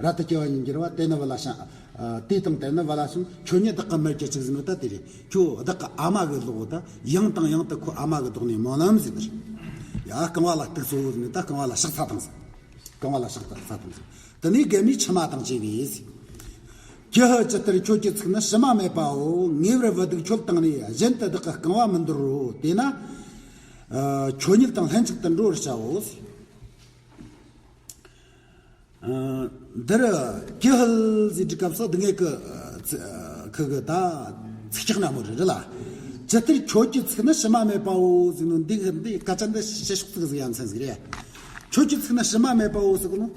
རབ་ཏུ་སྐྱེ་བ་ཉིད་འགྱུར་བ། དེར་ནི་བུད་ལ་ཕྱིན། ཨ། དེ་དང་དེར་ནི་བུད་ལ་ཕྱིན། ཁྱོད་ཉིད་བདག་གིས་མི་བསྐྱུར་ཅིག་ཟེར་ནོ་ད་དེ་རེད། ཁྱོད་བདག་གི་ཨ་མ་གི་ལོགས་ད་ཡང་དང་ཡང་དུ་ཁོ་ཨ་མ་གི་ལྡོག་ནས་སྨོན་ལམ་ཟེར་ནི་རེད། ཡ། རྐང་བ་ལ་གཏུགས་སོ་ཟེར་ནི། ད་རྐང་བ་ལ་ཕྱག་འཚལ་བཏང་ཟེར། རྐང་བ་ལ་ཕྱག་འཚལ་བཏང་ཟེར། དེ་ནས་རྒན་མོས་མཆི་མ་དང་བཅས་པས། ཀྱེ་ཧུད། ཇི་ལྟར་ཁྱོད་ཀྱི་ཚིག་ནི་ཕྱི་མ་མེད་པའོ། ངེས་པར་བུ་སྡུག་ཁྱོད་བཏང་ནས་གཞན་དུ་བདག་གི་རྐང་བ་མི་འདོར་རོ། དེས་ན་ཨ་ཁྱོད་ཉིད་དང་ལྷན་ཅིག་ཏུ་འགྲོ་བར་བྱའོ། ཨ། འདིར་ཀྱེ་ཧུད་ཟེར་དུས་སྐབས་སུ་སྡུག་བསྔལ་གྱི་ཨ་ཚི་ཨ་ཁུ་གི་ད་ཚིག་རྐྱང་འདྲ་མོ་རེད་རེད་ལ། ཇི་ལྟར་ཁྱོད་ཀྱི་ཚིག་ནི་ཕྱི་མ་མེད་པའོ་ཟེར་ནོ་འདི་གི་འདི་སྐད་ཆ་འདི་བཤད་ཕྱོགས་ཚིག་ཟིག་ཡ་མཚན་ཟིག་རེད། ཁྱོད་ཀྱི་ཚིག་ནི་ཕྱི་མ་མེད་པའོ་ཟེར་གོ་ནོ།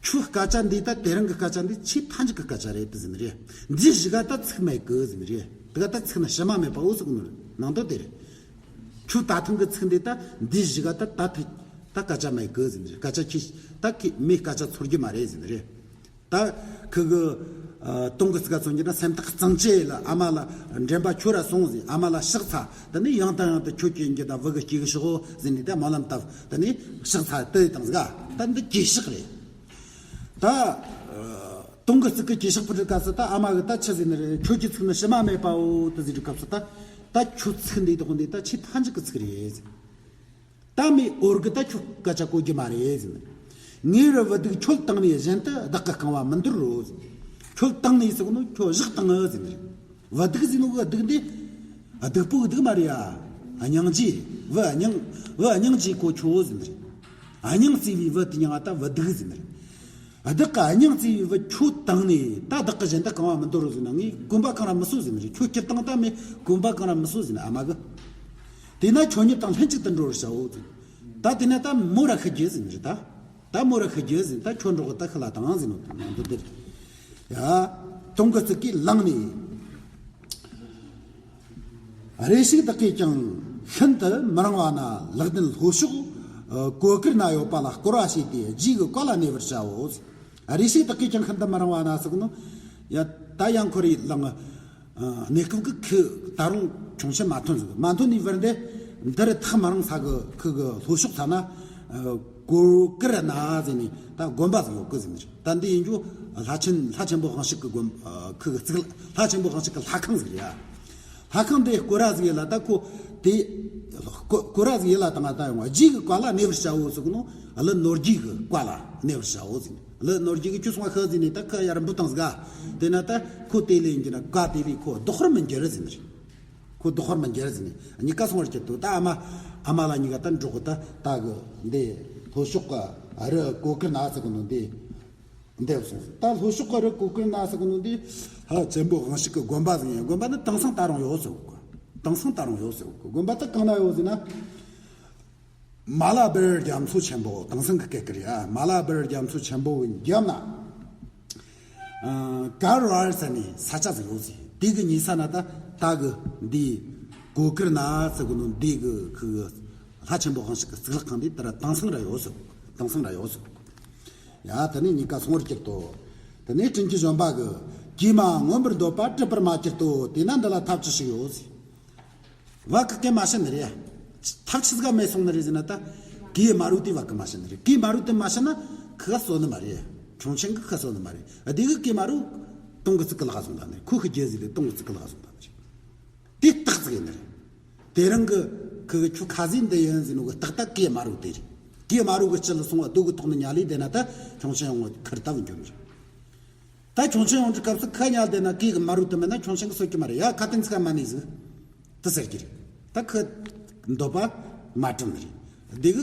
ཁྱོད་སྐད་ཆ་འདི་ད་དེ་རིང་གི་སྐད་ཆ་འདི་ཆེས་མཐའ་མཇུག་གི་སྐད་ཆ་རེད་དུ་ཟེར་ནི་རེད། འདི་བཞི་ག་ད་ཚིག་མེད་གི་ཟེར་ནི་རེད། དེ་ག་ད་ཚིག་ནི་ཕྱི་མ་མེད་པའོ་ཟེར་གོ་ནོ་ནང་དོན་དེ་རེད། ཁྱོད་ད་ཐེངས་གི་ཚིག་འདི་ད་འདི་བཞི་ག་ད་ད་ཐ་ད་སྐད་ཆ་མེད་གི་ཟེར་ནི་རེད། སྐད་ཆ་ཁྱི་ད་ཁི་མི་སྐད་ཆ་ཚོར་རྒྱུ་མ་རེད་ཟེར་ནི་རེད། ད་ཁི་གི་ཨ་སྟོང་གི་ཚིག་ག་མཚོན་རྒྱུ་ན། སེམས་ཐག་གཙང་བཅད་ལ་ཨ་མ་ལ་འདྲེན་པ་ཁྱོད་ར་སོང་ཟེར། ཨ་མ་ལ་ཕྱག་འཚལ། དེ་ནས་ཡང་དང་ཡང་དུ་ཁྱོད་ཀྱི་འགྱུར་དང་བུ་གི་སྐྱེ་གི་ཤོག་ཟེར་ནས་ད་སྨོན་ལམ་བཏབ། དེ་ནས་ཕྱག་འཚལ་དེ་དང་ཟིག་ག་ད་འདི་གྱེས་ཕྱག་རེད། ད་ཨ་སྟོང་གི་ཚིག་གི་གྱེས་ཕྱག་ཕུལ་དུས་སྐབས་སུ་ད་ཨ་མ་གི་ད་ཆི་ཟེར་ནི་རེད། ཁྱོད་ཀྱི་ཚིག་ནི་ཕྱི་མ་མེད་པའོ་དུ་ཟེར་དུས་སྐབས་སུ་ད་ད་ཁྱོད་ཚིག་འདི་དག་འདི་ད་ཆེས་མཐའ་མཇུག་གི་ཚིག་རེད། ད་མི་འོར་གི་ད་ཁྱོད་སྐད་ཆ་གོ་རྒྱུ་མ་རེད་ཟེར། ངེས་ར་བུ་སྡུག་ཁྱོད་བཏང་ནས་གཞན་དུ་བདག་གི་རྐང་བ་མི་འདོར་རོ་ཟེར། ཁྱོད་བཏང་ནས་ཟེར་གོ་ནོ་ཁྱོད་བཞག་བཏང་ཟེར་ནི་རེད། བུ་སྡུག་ཟེར་ནོ་གི་སྡུག་འདི་སྡུག་པོ་གི་སྡུག་མ་རེད་ཡ། སྙིང་རྗེ། བུ་སྙིང་བུ་སྙིང་རྗེ་གོ་ཁྱོད་ཟེར་ནི་རེད། སྙིང་བརྩེ་བའི་བུ་དེ་མྱིང་ང་ད་བུ་སྡུག་ཟེར་ནི་རེད། བདག་གི་སྙིང་བརྩེ་བའི་བུ་ཁྱོད་བཏང་ནས་ད་བདག་གི་གཞན་དུ་རྐང་བ་མི་འདོར་རོ་ཟེར་ན། ངས་གོམ་པ་གང་ར་མི་སོ་ཟེར་ནི་རེད། ཁྱོད་སྐྱུར་བཏང་ད་མི་གོམ་པ་གང་ར་མི་སོ་ཟེར་ནི་ཨ་མ་གི། དེས་ན་ཁྱོད་ཉིད་དང་ལྷན་ཅིག་ཏུ་འགྲོ་བར་བྱའོ་ཟེར། ད་དེས་ན་ད་མོ་ར་ཤི་རྒྱུ་ཟེར་ནི་རེད་ད། ད་མོ་ར་ཤི་རྒྱུ་ཟེར། ད་ཁྱོད་འགྲོ་གི་ད་ཤི་ལ་དང་ཟེར་ནོ་ནང་དུ་དེར། ཡ། སྟོང་གི་ཚིག་གིས་ལངས་ནས། རེ་ཞིག་བདག་གིས་ཀྱང་ཤིན་ཏུ་མི་རིང་བ་ན། ལག་ལྡན་ལྷོ་ཕྱོགས་གོ་ཀུར་ན་ཡོད་པ་ལ་སྐོར་བ་བྱས་ཏེ་རྗེས་ཀྱི་བཀའ་ལ་གནས་པར་བྱའོ། རེ་ཞིག་བདག་གིས་ཀྱང་ཤིན་ཏུ་མི་རིང་བ་ན་ཟེར་གི་ནོ། ཡ། ད་ཡང་ཁོ་རེ་ལངས། ཨ། གནས་སྐབས་ཀྱི་ཁོས་ད་རུང་ཁྱུང་ཆེན་མ་ཐོན་ཟིག། མ་ཐོན་ནས་བར་འདི་འདིར་ཐག་མ་རིང་ས་གི་ཁུ་གི་ལྷོ་ཕྱོགས་ས་ན། ཨ། གོ་ཀུར་ན་ཟེར་ནས་ད་དགོན་པ་ཟིག་ཡོད་གི་ཟེར་ནས། ད་འདི་ཡིན་རྒྱུ་ལྷ་ཆེན་ལྷ་ཆེན་པོ་དབང་ཕྱུག་གི་དགོན། ཨ། ཁུ་གི་རྩིག་ལྷ་ཆེན་པོ་དབང་ཕྱུག་གི་ལྷ་ཁང་ཟིག་རེད་ཡ། ལྷ་ཁང་དེ་སྐོར་ར་ཟིག་ཡིན་ལ་ད་ཁོ་དེ་སྐོར་སྐོར་ར་ཟིག་ཡིན་ལ་ད་ང་ད་ཡོང་བ། རྗེས་ཀྱི་བཀའ་ལ་གནས་པར་བྱའོ་ཟེར་གི་ནོ། ཨ་ལི་ནོར་རྒྱས་ཀྱི་བཀའ་ལ་གནས་པར་བྱའོ་ཟེར་ནས། ལི་ནོར་རྒྱས་ཀྱིས་ཁྱོད་སོང་བ་ཤི་ཟེར་ནས་ད་ཁོ་ཡར་འབུད་བཏང་ཟིག། དེ་ན་ད་ཁོ་དེ་ལས་ཡིན་གྱི་ན་བཀའ་དེ་ལས་ཁོ་ལྡོག་པར་མི་འགྱུར་ཟེར་ནས། ཁོ་ལྡོག་པར་མི་འགྱུར་ཟེར་ནས། གཉིས་ཀ་སོང་བར་གྱུར་ཏོ། ད་ཨ་མ་ཨ་མ་ལ་གཉིས་ཀ་ད་འགྲོགས་གི་ད་ད་གི་འདི་ལྷོ་ཕྱོགས་ཀྱི་རི་གོ་ཀུར་ན་ཟེར་གི་ནོ་འདི་འདེབས་སོང་ཟིག། ད་ལྷོ་ཕྱོགས་ཀྱི་རི་གོ་ཀུར་ན་ཟེར་གི་ནོ་འདི་ལྷ་ཆེན་པོ་དབང་ཕྱུག་གི་དགོན་པ་ཟིག་ཡིན། དགོན་པ་ནི་དེང་སང་ད་རུང་ཡོད་ཟེར་གི། དེང་སང་ད་རུང་ཡོད་ཟེར་གི། དགོན་པ་ད་གང་ན་ཡོད་ཟེར་ན། མ་ལ་བིར་རྒྱ་མཚོ་ཆེན་པོ། དེང་སང་གི་སྐད་ཀྱི་རེད་ཡ། མ་ལ་བིར་རྒྱ་མཚོ་ཆེན་པོའི་རྒྱབ་ན། ཨ། ཀར་ཝར་ཟེར་ནས་ས་ཆ་ཟིག་ཡོད་ཟེར། དེ་གི་ཉེ་ས་ན་ད་ད་གི་འདི་གོ་ཀུར་ན་ཟེར་གི་ནོ་འདི་གི་ཁུ་གི་ལྷ་ཆེན་པོ་དབང་ཕྱུག་གི་གཙུག་ལག་ཁང་འདི་ད་ར་དེང་སང་ར་ཡོད་ཟེར། དེང་སང་ར་ཡོད་ཟེར། ཡ། དེ་ནས་གཉིས་ཀ་སོང་བར་གྱུར་ཏོ། དེ་ནས་སྤྲིན་གྱི་བཞོན་པ་གིས། གོས་མ་མངོན་པར་འདོད་པ་གྲུབ་པར་མ་གྱུར་ཏོ། དེས་ན་འདི་ལ་ཐབས་ཅི་ཞིག་ཡོད་ཟེར། བ་གི་གོས་མ་ཕྱིན་ནི་རེད། ཐབས་ཆི་ཟིག་ག་མེད་སོང་ནི་རེད་ཟེར་ན། ད་གོས་དམར་པོ་དེ་བ་གི་མ་ཕྱིན་ནི་རེད། གོས་དམར་པོ་དེ་མ་ཕྱིན་ན་ཁུ་ག་གསོད་ནི་མ་རེད། ཁྱུང་ཆེན་གི་ཁུ་གསོད་ནི་མ་རེད། དེ་གི་གོས་དམར་པོ་སྟོང་གི་ཚིག་གི་ལག་སོང་ད་ནི་རེད། ཁོ་ཤི་རྒྱུ་ཟིག་ལས་སྟོང་གི་ཚིག་གི་ལག་སོང་ད་ནི་རེད། དེ་རྟགས་ཟིག་ཡིན་ནི་རེད། དེ་རིང་གི་ཁི་གི་ཁྱོད་ཁ་ཟས་འདི་ཡིན་ཟེར་ནོ་གི་རྟགས་ད་གོས་དམར་རོ་དེ་རེད། གོས་དམར་རོ་གི་དཀྱིལ་ལ་སོང་བ་རྡོ་གི་ཐོག་ནས་ཉལ་ལས་བསྡད་ན་ད་ཁྱུང་ཆེན་ཡོང་བ་ཁུར་ལྟ་བུ་འགྱུར་ནི་རེད། ད་ཁྱུང་ཆེན་ཡོང་དུས་སྐབས་སུ་ཁ་ཉལ་བསྡད་ན་གོས་གི་དམར་རོ་དུ་མེད་ན་ཁྱུང་ཆེན་གི་གསོད་ཀྱི་མ་རེད་ཡ། ཁ་དན་ཚིག་མ་ནས་ཟིག་དུ་ཟེར་གྱི་རེད། ད་ཁི་འདོད་པ་མ་གྲུབ་ནི་རེད། འདི་གི་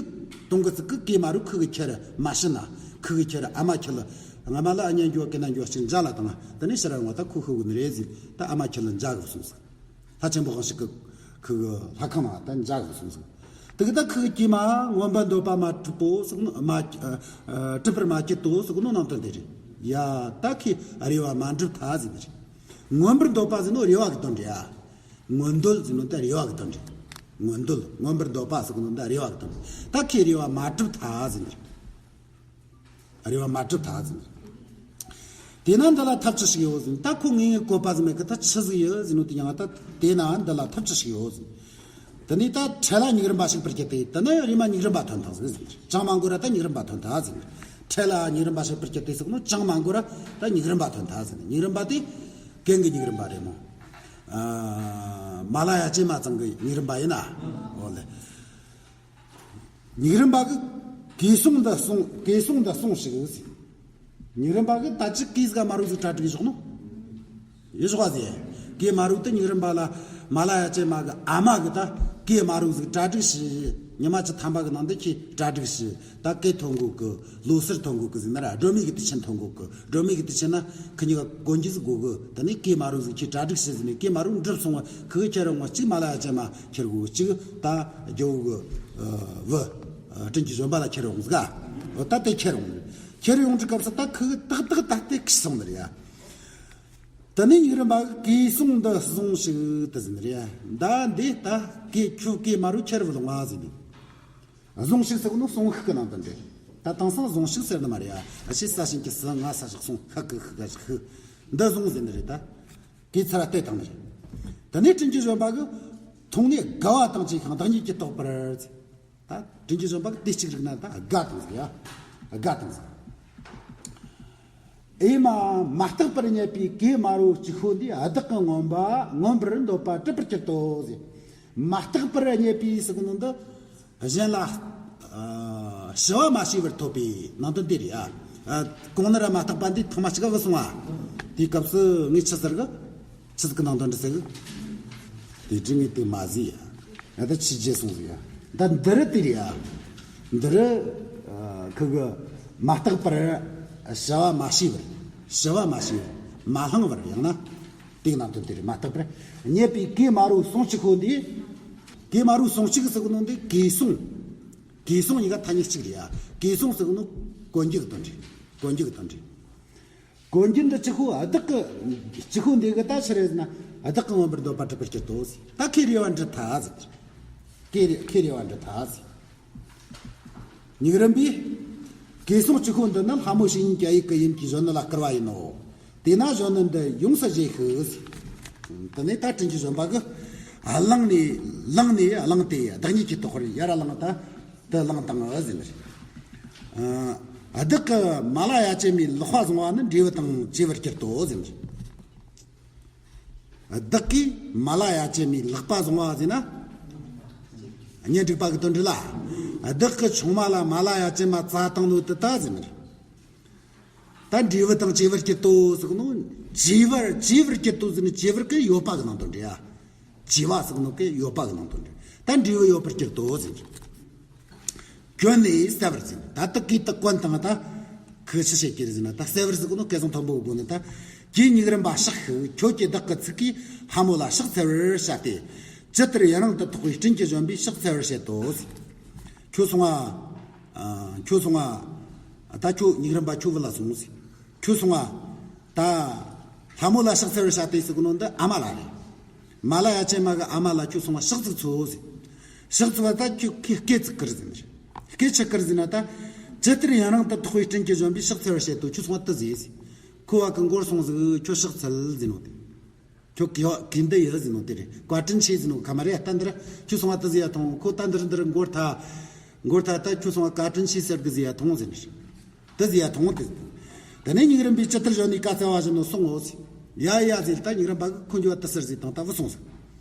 དུང་གི་ཚིག་གི་གོས་དམར་རོ་ཁི་གི་ཁྱེར་མ་ཤི་ན། ཁི་གི་ཁྱེར་ཨ་མ་ཁྱེར་ལ་ང་མ་ལ་ཨ་ཉན་འགྱོ་གི་ན་འགྱོ་ཅིག་མཇལ་ལ་དང་དེ་ནས་ཕྱིར་ར་ཡོང་བ་ད་ཁོ་ཤི་གི་ནི་རེད་ཟིག་ད་ཨ་མ་ཁྱེར་ལ་མཇལ་གི་སོང་ཟིག་ལྷ་ཆེན་པོ་ཧང་ཞིག་གི་ཁུ་གི་ལྷ་ཁང་ནང་ད་འཇག་གི་སོང་ཟིག་དེ་གི་ད་ཁུ་གི་གྱིས་མ་མངོན་པར་འདོད་པ་མ་གྲུབ་པོ་ཟེར་ནོ་མ་ཨ་གྲུབ་པར་མ་གྱུར་ཏོ་ཟེར་གི་ནོ་ནང་དོན་དེ་རེད་ཡ། ད་ཁོས་རེ་བ་མ་འགྲུབ་ཐལ་ཟེར་ནི་རེད། མངོན་པར་འདོད་པ་ཟེར་ནོ་རེ་བ་གི་དོན་རེད་ཡ། མངོན་འདོད་ཟེར་ནོ་ད་རེ་བ་གི་དོན་རེད། མངོན་འདོད་མངོན་པར་འདོད་པ་ཟེར་གི་ནོ་ད་རེ་བ་གི་དོན་རེད། ད་ཁོས་རེ་བ་མ་གྲུབ་ཐལ་ཟེར་ནི་རེད། རེ་བ་མ་གྲུབ་ཐལ་ཟེར། དེས་ན་འདི་ལ་ཐབས་ཅི་ཞིག་ཡོད་ཟེར། ད་ཁོ་ངེས་ངེས་བཀོད་པ་ཟིག་མེད་གི་ད་ཆི་ཟིག་ཡོད་ཟེར་ནོ་དེ་ཡང་ད་དེས་ན་འདི་ལ་ཐབས་ཅི་ཞིག་ཡོད་ཟེར། དེ་ནས་ད་འཕྲལ་ལ་ཉུག་རུམ་པ་ཞིག་སྤེལ་གྱི་སྟེ་དེ་ནས་རེམ་མ་ཉུག་རུམ་པ་ཐོན་ཐང་ཟིག་ཟེར། ཅང་མ་འགོར་ར་ད་ཉུག་རུམ་པ་ཐོན་ཐང་ཟེར། འཕྲལ་ལ་ཉུག་རུམ་པ་ཞིག་སྤེལ་གྱི་སྟེ་ཟེར་ནོ་ཅང་མ་འགོར་ར་ད་ཉུག་རུམ་པ་ཐོན་ཐང་ཟེར། ཉུག་རུམ་པ་དེ་གན་གི་ཉུག་རུམ་པ་རེད་མོ། ཨ་མ་ལ་ཡ་ཅན་མ་ཚང་གི་ཉུག་རུམ་པ་ཡིན་ན། འོ་ལེ། ཉུག་རུམ་པ་གི་གོས་ཟུང་འདི་སོང་གོས་ཟུང་འདི་སོང་ཞིག་ཟེར། ཉུག་རུམ་པ་གི་ད་ཅི་གོས་ཟིག་དམར་རོ་ཟིག་གྲ་སྒྲིག་བཞག་ནོ། ཡེ་བཞག་པ་ཟེར། གོས་དམར་རོ་དེ་ཉུག་རུམ་པ་ལ་མ་ལ་ཡ་ཅན་མ་གི་ཨ་མ་གི་ད་གོས་དམར་རོ་ཟིག་གྲ་སྒྲིག་བྱས། ཉི་མ་བཅུ་ཐམ་པ་གི་ནང་དུ་ཁྱེད་གྲ་སྒྲིག་བྱས། ད་གོས་ཐོན་གོ་གི་ལོ་སར་ཐོན་གོ་གི་ཟིག་ན་ར་སྒྲོལ་མའི་གི་དུས་ཆེན་ཐོན་གོ་གི་སྒྲོལ་མའི་གི་དུས་ཆེན་ན་ཁི་གཉིས་ཀ་གོན་རྒྱུ་ཟིག་དགོ་གི་དེ་ནས་གོས་དམར་རོ་ཟིག་ཁྱེད་གྲ་སྒྲིག་བྱས་ཟིན་ནས་གོས་དམར་རོ་འགྲུབ་སོང་བ་ཁི་གི་ཁྱེད་རང་ངོ་གཅིག་མ་ལ་ཡ་ཅན་མ། ཁྱེར་དགོས་གཅིག་ད་རྒྱལ་བོ་གི་བུ་སྤྲིན་གྱི་བཞོན་པ་ལ་ཁྱེར་འོང་ཟིག་ཨ། ད་དེ་ཁྱེར་འོང་། ཁྱེར་ཡོང་དུས་སྐབས་སུ་ད་ཁི་གི་ཏག་ཏག་ད་དེ་ཁི་སོང་ནི་རེད་ཡ། དེ་ནས་ཉུག་རུམ་པ་གི་གོས་ཟུང་འདི་སོང་ཞིག་དུ་ཟིན་ནི་རེད་ཡ། ད་འདི་ད་གོས་ཁྱོད་གོས་དམར་རོ་ཁྱེར་བུ་ལོང་ང་ཟིན་ནི། སོང་ཞིག་ཟེར་གོ་ནོ་སོང་ཤིག་གི་ནང་དོན་རེད། ད་དེང་སང་སོང་ཤིག་ཟེར་ནི་མ་རེད་ཡ། ཨ་ཕྱི་ས་ཞིང་གི་སི་ང་ས་ཞིག་སོང་ཤིག་གི་ཤིག་ག་ཞིག་ཤིག་འདི་སོང་ཟེར་ནི་རེད་ད། གོས་ཚར་བལྟས་བཏང་ནི་རེད། དེ་ནས་དྲིན་གྱི་བཞོན་པ་གི་མཐོང་ནས་དགའ་བ་དང་བཅས་ཤིང་བདག་ཉིད་ཀྱིས་རྟོགས་པར། ད་དྲིན་གྱི་བཞོན་པ་གི་དེ་གཅིག་རིག་ན་ད་དགའ་བཏང་ཟིག་ཡ། དགའ་བཏང་ཟིག་ཨེ་མ་མ་བརྟགས་པར་རྙེད་པའི་གོས་དམར་རོ་གཅིག་ཤོས་འདིས་བདག་གི་མངོན་པ་མངོན་པར་འདོད་པ་གྲུབ་པར་གྱུར་ཏོ་ཟེར། མ་བརྟགས་པར་རྙེད་པའི་ཟེར་གི་ནོ་འདི་གཞན་ལ་ཨ་ཞི་བ་མ་ཞུས་པར་ཐོབ་པའི་ནང་དོན་དེ་རེད་ཨ། ཨ་གོང་ནས་ར་མ་བརྟགས་པ་འདི་ཐེངས་མ་གཅིག་ག་བུད་སོང་ཨ། དེའི་སྐབས་སུ་ངས་ཆི་ཟེར་གི་ཆི་ཟིག་གི་ནང་དོན་འདྲི་ཟེར་གི་དེ་དྲི་ངས་དེ་མ་ཟིག་ཡ། ང་ད་ཕྱི་རྒྱལ་སོང་ཟིག་ཡ། ད་འདི་རུ་དེ་རེད་ཡ། འདི་རུ་ཨ་ཁུ་གི་མ་བརྟགས་པར་བྱ་བ་མ་བྱས་པར་བྱ་བ་མ་བྱས་པར་མ་བླངས་པར་ཡང་ན་དེའི་ནང་དོན་དེ་རེད། མ་བརྟགས་པར་རྙེད་པའི་གོས་དམར་རོ་ཟུང་གཅིག་ཤོས་འདི། གོས་དམར་རོ་ཟུང་གཅིག་ཟེར་གི་ནོ་འདི་གོས་ཟུང་། གོས་ཟུང་གཉིས་ཀ་ཐ་སྙད་གཅིག་རེད་ཡ། གོས་ཟུང་ཟེར་གི་ནོ་གོན་རྒྱུ་གི་དོན་རེད། གོན་རྒྱུ་གི་དོན་རེད། གོན་རྒྱུ་འདི་གཅིག་ཤོས་བདག་གི་གཅིག་ཤོས་འདི་གི་ད་ཆི་རེད་ཟེར་ན་བདག་གི་མངོན་པར་འདོད་པ་གྲུབ་པར་གྱུར་ཏོ་ཟེར། ད་ཁོས་རེ་བ་འགྲུབ་ཐལ་ཟེར། ཁོས་རེ་ཁོས་རེ་བ་འགྲུབ་ཐལ་ཟེར། ཉུག་རུམ་པས་གོས་ཟུང་གཅིག་ཤོས་འདི་ནི་ལྷ་མོ་བྱེད་ཉིད་ཀྱི་ཨ་ཡིག་གི་ཡུམ་གྱིས་གཞོན་ནུ་ལ་བསྐུར་བ་ཡིན་ནོ། དེས་ན་གཞོན་ནུ་འདི་ཡོངས་སུ་བརྗེད་ཤིག་ཟེར། དེ་ནས་ད་དྲིན་གྱི་བཞོན་པ་གིས་བླངས་ནས་བླངས་ནས་བླངས་ཏེ་བདག་ཉིད་ཀྱིས་རྟོགས་པར་ཡར་བླངས་ད། དུ་བླངས་དང་ཟེར་ནི་རེད། ཨ་བདག་གི་མ་ལ་ཡ་ཅན་མའི་ལག་པ་བཟུང་བ་ནི་འབྲས་བུ་དང་བཅས་པར་གྱུར་ཏོ་ཟེར་ནི་རེད། བདག་གིས་མ་ལ་ཡ་ཅན་མའི་ལག་པ་བཟུང་བ་ཟེར་ན། གཉེན་སྒྲིག་པ་གི་དོན་འདྲི་ལ། བདག་གི་ཆུང་མ་ལ་མ་ལ་ཡ་ཅན་མ་བཙལ་བཏང་ནོ་དེ་ད་ཟེར་ནི་རེད། ད་འབྲས་བུ་དང་བཅས་པར་གྱུར་ཏོ་ཟེར་ནོ། བཅས་པར་བཅས་པར་གྱུར་ཏོ་ཟེར་ནི་བཅས་པར་གི་ཡོད་པ་གི་ནང་དོན་འདྲི་ཡ། བཅས་པ་ཟེར་ནོ་གི་ཡོད་པ་གི་ནང་དོན་འདྲི། ད་འབྲས་བུ་ཡོད་པར་གྱུར་ཏོ་ཟེར་ནི། གྱོན་ནས་གསལ་བར་ཟེར་ནི། ད་ལྟ་གི་ད་གོན་དང་ད་ཁི་ཆི་བྱེད་ཀྱི་རེད་ཟེར་ན། ད་གསལ་བར་ཟེར་གི་ནོ་སྐད་གསང་མཐོན་པོ་གི་སྒོ་ནས་ད་ཀྱེ་ཉུག་རུམ་པ་ཕྱག་ཤིག་ཁྱོད་ཀྱིས་བདག་གི་ཚིག་གིས་ལྷ་མོ་ལ་ཕྱག་འཚལ་བར་བྱ་སྟེ། ཇི་ལྟར་ཡུན་རིང་དུ་ཐོགས་པའི་སྤྲིན་གྱི་བཞོན་པས་ཕྱག་འཚལ་བར་བྱེད་དོ་ཟེར། ཁྱོད་སོང་ང་། ཨ་ཁྱོད་སོང་ང་། ད་ཁྱོད་ཉུག་རུམ་པ་ཁྱོད་བུད་ལ་སོང་ཟེར། ཁྱོད་སོང་ང་། ད་ལྷ་མོ་ལ་ཕྱག་འཚལ་བར་བྱ་སྟེ་ཟེར་གི་ནོ་འདི་ཨ་མ་ལ་རེད། མ་ལ་ཡ་ཅན་མ་གི་ཨ་མ་ལ་ཁྱོད་སོང་ང་ཕྱག་ཅིག་འཚལ་ཟེར། ཕྱག་འཚལ་བ་ད་ཁྱོད་ཁོས་སྐད་ཅིག་བསྐུར་ཟེར་ནི་རེད། སྐད་ཆི་བསྐུར་ཟེར་ན་ད། ཇི་ལྟར་ཡུན་རིང་དུ་ཐོགས་པའི་སྤྲིན་གྱི་བཞོན་པས་ཕྱག་འཚལ་བར་བྱེད་དོ། ཁྱོད་སོང་ང་དུ་ཟེར་ཟེར། ཁོ་བ་གི་མགོར་སོང་ཟིག་ཁྱོད་ཕྱག་འཚལ་ཟེར་ནོ་དེ། ཁྱོད་གི་གི་འདི་ཡོད་ཟེར་ནོ་དེ་རེད། བཀའ་དྲིན་ཆེ་ཟེར་ནོ་ཁ་མ་རེད། ད་འདིར་ཁྱོད་སོང་ང་དུ་ཟེར་ཡ་ཐོང་། ཁོ་ད་འདིར་འདིར་མགོར་ཐ། མགོར་ཐ་ད་ཁྱོད་སོང་ང་བཀའ་དྲིན་ཆེ་ཟེར་གི་ཟེར་ཡ་ཐོང་ཟེར་ནི་རེད། དུ་ཟེར་ཡ་ཐོང་དེ། དེ་ནས་ཉུག་རུམ་པས་ཇི་ལྟར་གཞོན་ནུའི་བཀའ་སྩལ་པ་བཞིན་ནོ་སོང་ངོ་ཟེར། ཡ་ཡ་ཟེར། ད་ཉུག་རུམ་པ་གི་ཁོ་འགྱོ་བ་དུ་ཟེར་ཟེར་དང་ད་བུད་སོང་ཟེར།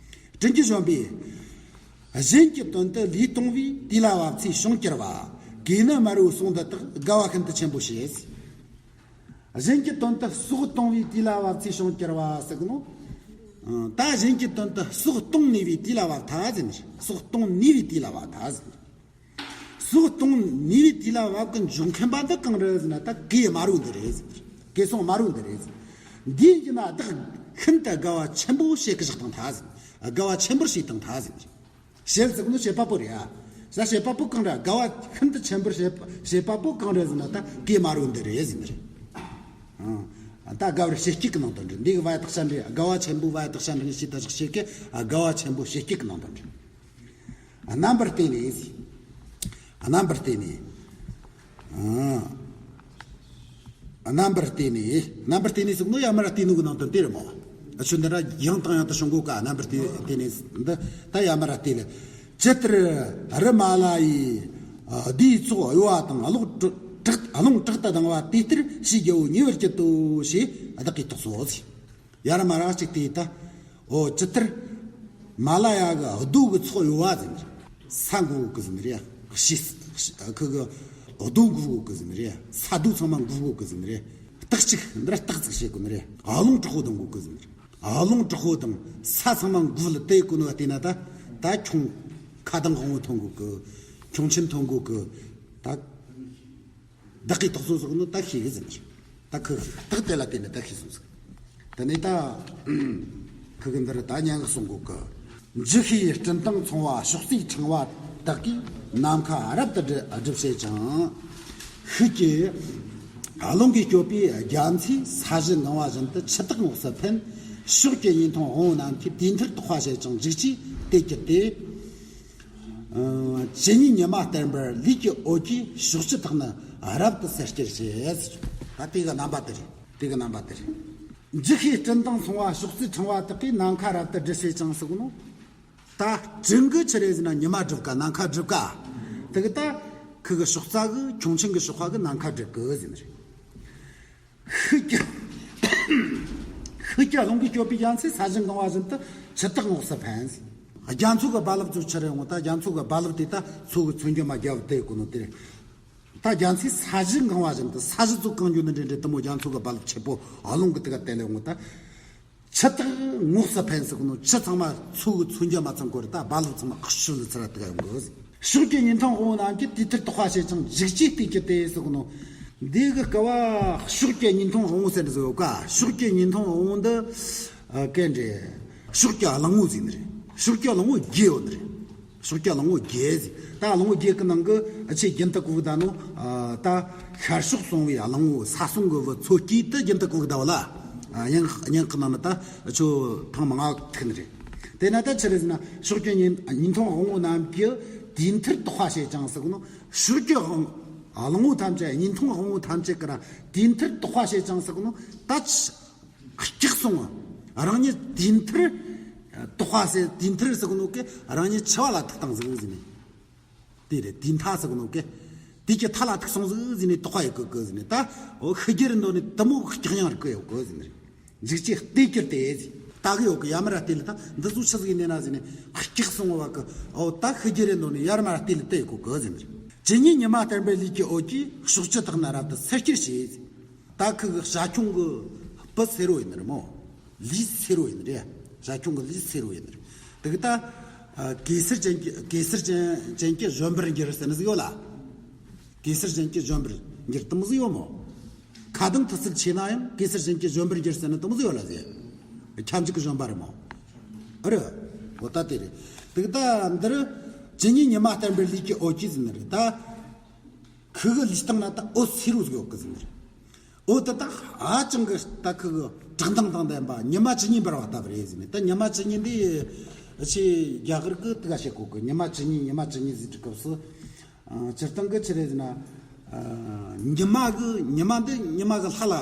སྤྲིན་གྱི་བཞོན་པས། གཞན་གྱི་དོན་དུ་ལུས་གཏོང་བས་དུས་ལ་བབ་ཚེ་བྱུང་གྱུར་པ། གོས་ནི་དམར་བོའི་ཟུང་འདི་དག་དགའ་བ་ཤིན་ཏུ་ཆེན་པོ་བྱེད། གཞན་གྱི་དོན་དུ་སྲོག་གཏོང་བས་དུས་ལ་བབ་ཚེ་བྱུང་གྱུར་པ་ཟེར་གི་ནོ། ཨང་། ད་གཞན་གྱི་དོན་དུ་སྲོག་གཏོང་ནུས་པས་དུས་ལ་བབ་ཐལ་ཟེར་ནི་རེད། སྲོག་གཏོང་ནུས་པས་དུས་ལ་བབ་ཐལ་ཟེར་ནི་རེད། སྲོག་གཏོང་ནུས་པའི་དུས་ལ་བབ་གི་འབྱུང་མཁན་པ་འདི་གང་རེད་ཟེར་ན། ད་གོས་དམར་བོ་འདི་རེད་ཟེར། གོས་ཟུང་དམར་བོ་འདི་རེད་ཟེར། འདིའི་རྒྱུད་ན་བདག་ཤིན་ཏུ་དགའ་བ་ཆེན་པོ་བྱེད་གི་བཞག་བཏང་ཐལ་ཟེར། དགའ་བ་ཆེན་པོར་བྱས་བཏང་ཐལ་ཟེར། བྱེད་ཟེར་གི་ནོ་བྱེད་པ་པོ་རེད་ཨ། ས་བྱེད་པ་པོ་གང་རེད། དགའ་བ་ཤིན་ཏུ་ཆེན་པོར་བྱེད་པ་བྱེད་པ་པོ་གང་རེད་ཟེར་ན། ད་གོས་དམར་བོ་འདི་རེད་ཟེར་ནི་རེད། ཨང་། ད་དགའ་བར་བྱེད་བྱེད་ཀྱི་ནང་དོན་རེད། འདི་གི་བ་ཡ་བཏགས་ཞ་འགྲེང་། དགའ་བ་ཆེན་པོའི་བ་ཡ་བཏགས་ཞ་འགྲེང་བྱས་བཏགས་བྱེད་ཀྱི། ཨ། དགའ་བ་ཆེན་པོ་བྱེད་བྱེད་ཀྱི་ནང་དོན་རེད། རྣམ་པར་བལྟས་ནས། རྣམ་པར་བལྟས་ནས། ཨང་། རྣམ་པར་བལྟས་ནས། རྣམ་པར་བལྟས་ནས་ཟེར་གི་ནོ་ཡར་མར་བལྟས་ནོ་གི་ནང་དོན་དེ་རེད་མོ། ཨ། ཆོས་འདི་ར་ཡང་དང་ཡང་དུ་བྱུང་གོ་ག་རྣམ་པར་བལྟས་བལྟས་ནས་འདི་ད་ཡར་མར་བལྟས་ལ། ཇི་ལྟར་རི་མ་ལ་ཡི་རྡུལ་ཚོགས་གཡོ་བ་དང་། རླུང་དྲག་རླུང་དྲག་ཏུ་ལྡང་བ་དེ་ལྟར་ཕྱིའི་རྒྱལ་པོ་ཉེ་བར་གྱུར་ཏོ་ཞེས་བདག་གིས་རྟོགས་སོ་ཟེར། ཡར་མར་གཅིག་བལྟས་ད། འོ། ཇི་ལྟར་མ་ལ་ཡ་གི་རྡོ་གི་ཚོགས་གཡོ་བ་ཟེར་ནི་རེད། ས་འགུལ་གི་ཟེར་ནི་རེད། ཤི། ཁུ་གི་རྡོ་འགུལ་གི་ཟེར་ནི་རེད། ས་རྡོ་ཚང་མ་འགུལ་གི་ཟེར་ནི་རེད། རྟགས་གཅིག་འདིར་རྟགས་གཅིག་བྱེད་གོ་ནི་རེད། རླུང་དྲག་པོ་ལྡང་གི་ཟེར་ནི་རེད། རླུང་དྲག་པོ་དང་ས་ཚང་མ་འགུལ་དེ་གོ་ནོ་བལྟས་ན། ད་ད་ཁྱུང་ཁ་གདངས་དབང་པོ་ཐོན་གོ་གི། ཁྱུང་ཆེན་ཐོན་གོ་གི། ད། བདག་གིས་རྟོགས་སོ་ཟེར་གི་ནོ་ད་ཤེས་གི་ཟེར་ནི་རེད། ད་ཁོས་རྟགས་དེ་ལ་བརྟེན་ནས་ད་ཤེས་སོང་ཟིག་དེ་ནས་ད་ཁོ་གི་འདིར་ད་སྙན་ངག་གསུང་གོ་གི། འཇིགས་ཤིང་སྤྲིན་དང་མཚུངས་པ་ཕྱོགས་བཙུགས་ཕྲེང་བ་དག་གིས། ནམ་མཁའ་རབ་ཏུ་བསྒྲིབས་བསྒྲིབས་བྱེད་ཅིང་། ཤུགས་ཀྱིས་རླུང་གིས་བསྐྱོད་པའི་རྒྱ་མཚོའི་ས་གཞི་གང་བ་བཞིན་དུ་མཆུ་ཏོ་རྔོག་སུ་འཕེན། ཕྱོགས་ཀྱི་གཉིས་འཐུང་དབང་པོ་རྣམས་ཀྱིས་དུས་མཐར་དོགས་པ་བྱེད་ཅིང་འཇིགས་ཀྱིས་དེད་གྱུར་ཏེ། ཨ། ཇི་སྙེད་ཉི་མ་བསྟན་པར་ལུས་ཀྱི་འོད་ཀྱིས། ཕྱོགས་བཅུ་དག་ནི་རབ་ཏུ་སེལ་གྱུར་ཅིག་ད་དེ་གི་རྣམ་པ་དེ་རེད། དེ་གི་རྣམ་པ་དེ་རེད། འཇིགས་ཤིང་སྤྲིན་དང་མཚུངས་པ་ཕྱོགས་བཙུགས་ཕྲེང་བ་དག་གིས། ནམ་མཁའ་རབ་ཏུ་བསྒྲིབས་བྱེད་ཅིང་ཟེར་གི་ནོ། ད་སྤྲིན་གིས་ཆི་རེད་ཟེར་ན་ཉི་མ་བསྒྲིབས་ག་ནམ་མཁའ་བསྒྲིབས་ག་དེ་གི་ད་ཁོ་གི་ཕྱོགས་རྩ་གི་ཁྱུང་ཆེན་གི་ཕྱོགས་ཁ་གི་ནམ་མཁའ་བསྒྲིབས་གི་ཟེར་ནི་རེད། ཤུགས་ཀྱིས་ཤུགས་ཀྱིས་རླུང་གིས་བསྐྱོད་པའི་རྒྱ་མཚོའི་ས་གཞི་གང་བ་བཞིན་དུ་མཆུ་ཏོ་རྔོག་སུ་འཕེན། རྒྱ་མཚོ་གི་རྦ་རླབས་ཚོ་ཆི་རེད་འོང་། ད་རྒྱ་མཚོ་གི་རྦ་རླབས་དེ་ད་མཚོ་གི་མཚོན་རྒྱུ་མ་རྒྱབ་དེ་གོ་ནོ་དེ་རེད། ད་རྒྱ་མཚོའི་ས་གཞི་གང་བ་བཞིན་དུ། ས་གཞི་ཚོ་གང་རྒྱུ་ནི་འདྲེ་འདྲེ་དེ་མོ་རྒྱ་མཚོ་གི་རྦ་རླབས་ཆེ་པོ་རླུང་གི་དེ་ག་དེ་ལས་འོང་། ད་མཆུ་ཏོ་རྔོག་སུ་འཕེན་ཟེར་གི་ནོ། མཆུ་ཚང་མ་མཚོ་གི་མཚོན་རྒྱུ་མ་ཚང་གོ་རེད། ད་རྦ་རླབས་ཚང་མ་ཤུ་ལ་ཚུར་ར་དེ་ག་ཡོང་གི། ཕྱོགས་ཀྱི་གཉིས་འཐུང་དབང་པོ་རྣམས་ཀྱིས། དུས་མཐར་དོགས་པ་བྱེད་ཅིང་འཇིགས་ཀྱིས་དེད་གྱུར་ཏེ་ཟེར་གི་ནོ། འདི་གི་སྐབས་ཕྱོགས་ཀྱི་གཉིས་འཐུང་དབང་པོ་ཟེར་ནི་ཟིག་ཡོད་ཀ་ཕྱོགས་ཀྱི་གཉིས་འཐུང་དབང་པོ་འདི། ཨ། གན་རེད། ཕྱོགས་ཀྱི་གླང་པོ་ཟེར་ནི་རེད། ཕྱོགས་ཀྱི་གླང་པོ་བརྒྱད་ཡོད་ནི་རེད། ཕྱོགས་ཀྱི་གླང་པོ་བརྒྱད་ཟེར། ད་གླང་པོ་བརྒྱད་ཀྱི་ནང་གི་ཨ་ཆེས་རྒྱུན་དུ་གོ་གི་ད་ནོ། ཨ། ད་ཤར་ཕྱོགས་སྲུང་བའི་གླང་པོ་ས་སྲུང་གི་བུ་མཚོ་སྐྱེས་དེ་རྒྱུན་དུ་གོ་གི་ད་བ་ལ། ཨ། སྙན་སྙན་གི་ནང་ན་ད་ཆོ་ཐེངས་མང་ང་ཐུག་ནི་རེད། དེ་ན་ད་ཆི་རེད་ཟེར་ན། ཕྱོགས་ཀྱི་གཉིས་གཉིས་འཐུང་དབང་པོ་རྣམས་ཀྱིས། དུས་མཐར་དོགས་པ་བྱེད་ཅིང་ཟེར་གི་ནོ། ཕྱོགས་ཀྱི་གླང་པོ་ཐམས་ཅད། གཉིས་འཐུང་དབང་པོ་ཐམས་ཅད་ཀྱིས་ར་དུས་མཐར་དོགས་པ་བྱེད་ཅིང་ཟེར་གི་ནོ། ད་ཆི། སྐྲག་སོང་། རང་ཉིད་དུས་མཐར་དོགས་པ་ཟེར། དུས་མཐར་ཟེར་གི་ནོ་གི་རང་ཉིད་འཆི་བ་ལ་ཐུག་བཏང་ཟིག་ཟེར་ནས། དེ་རེད། དུས་མཐའ་ཟེར་གི་ནོ་གི། དུས་ཀྱི་མཐའ་ལ་ཐུག་སོང་ཟིག་ཟེར་ནས་དོགས་པ་ཡོད་གི་གི་ཟེར་ནས། ད་འོ་ཤི་རྒྱུ་རེད་འདོད་ནས་དེ་མོ་སྐྲག་སྙིང་རེ་གི་ཡོད་གི་ཟེར་ནས། འཇིགས་ཀྱིས་དེད་གྱུར་ཏེ་ཟེར། ད་གི་ཡོད་གི། ཡར་མར་བལྟས་ལ་ད་འདི་ཚོ་ཆི་ཟིག་ཡིན་ནས་ན་ཟེར་ནས་སྐྲག་སོང་བ་གི། འོ་ད་ཤི་རྒྱུ་རེད་འདོད་ནས་ཡར་མར་བལྟས་ལ་དེད་གོ་གི་ཟེར་ནས། ཇི་སྙེད་ཉི་མ་བསྟན་པར་ལུས་ཀྱི་འོད་ཀྱིས། ཕྱོགས་བཅུ་དག་ནི་རབ་ཏུ་སེལ་གྱུར་ཅིག་ད་ཁོ་གི་བྱ་ཁྱུང་གི་སྤུ་སེར་བོ་ཡིན་ནི་རེད་མོ། ལུས་སེར་བོ་ཡིན་ནི་རེད། བྱ་ཁྱུང་གི་ལུས་སེར་བོ་ཡིན་ནི་རེད། དེ་གི་ད་ཨ་གེ་སར་ཅན་གྱི་གེ་སར་ཅན་ཅན་གྱི་བཞོན་པར་འགྱུར་ཟེར་ནི་ཟིག་ཡོད་ལ། གེ་སར་ཅན་གྱི་བཞོན་པར་འགྱུར་དེ་མོ་ཟིག་ཡོད་མོ། ཁ་གདངས་ཐུར་སེལ་ཆེ་ན་ཡང་གེ་སར་ཅན་གྱི་བཞོན་པར་འགྱུར་ཟེར་ནི་དེ་མོ་ཟིག་ཡོད་ལ་ཟེར། ཁྱབ་འཇུག་གི་བཞོན་པ་རེད་མོ། ཨ་རེད། འོ་ད་དེ་རེད། དེ་གི་ད་འདིར་ཇི་སྙེད་ཉི་མ་བསྟན་པར་ལུས་ཀྱི་འོད་ཀྱིས་ཟེར་ནི་རེད་ད། ཁོ་གི་ལུས་སྟེང་ན་ད་འོད་སེར་བོ་ཟིག་ཡོད་གི་ཟེར་ནི་རེད། འོད་དེ་ད་ཧ་ཅང་གི་ད་ཁོ་གི་བཀྲག་མདངས་དང་ལྡན་པ། ཉི་མ་བཅུ་གཉིས་འབར་བ་ལྟ་བུ་རེད་ཟེར་ནི། ད་ཉི་མ་བཅུ་གཉིས་འདི་ཆེ་རྒྱ་གར་གི་དེ་ག་བཤད་གོ་གི། ཉི་མ་བཅུ་གཉིས། ཉི་མ་བཅུ་གཉིས་ཟེར་དུས་སྐབས་སུ། ཨ། སྤྱིར་བཏང་གི་ཆི་རེད་ཟེར་ན། ཨ། ཉི་མ་གི་ཉི་མ་འདི་ཉི་མ་གི་ལྷ་ལ་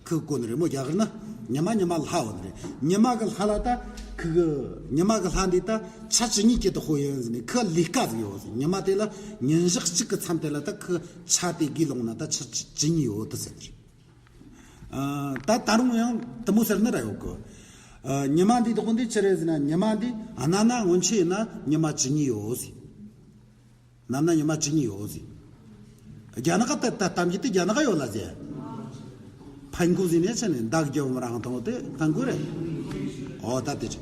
ཁོ་གོ་ནི་རེད་མོ། རྒྱ་གར་ན་ཉི་མ་ཉི་མ་ལྷ་ཡོད་ནི་རེད། ཉི་མ་གི་ལྷ་ལ་ད་ཁོ་གི་ཉི་མ་གི་ལྷ་འདི་ད་ཆ་བཅུ་གཉིས་ཀྱི་དོ་ཧོ་ཡིན་ཟེར་ནས། ཁོ་ལས་ཀ་ཟིག་ཡོད་ཟེར། ཉི་མ་དེ་ལ་ཉིན་ཞག་གཅིག་གི་མཚམས་དེ་ལ་ད་ཁོ་ཆ་དེ་གི་ལོང་ན་ད་ཆ་བཅུ་གཉིས་ཡོད་དེ་ཟེར་ནི་རེད། ཨ། ད་ད་རུང་ཡང་དེ་མོ་ཟེར་ནི་ར་ཡོད་གི། ཨ། ཉི་མ་འདི་དག་འདི་ཆི་རེད་ཟེར་ན། ཉི་མ་འདི་གནའ་གནའ་སྔོན་ཆད་ཡིན་ན་ཉི་མ་བཅུ་གཉིས་ཡོད་ཟེར། གནའ་གནའ་ཉི་མ་བཅུ་གཉིས་ཡོད་ཟེར། རྒྱ་ནག་ག་ད་ད་གཏམ་རྒྱུད་དེ་རྒྱ་ནག་ག་ཡོད་ལ་ཟེར། ཕན་གོ་ཟེར་ནས་ཆ་ནས་འདག་རྒྱབ་མ་རང་དང་དེ་ཕན་གོ་རེད། ཨོ་ད་དེ་རེད།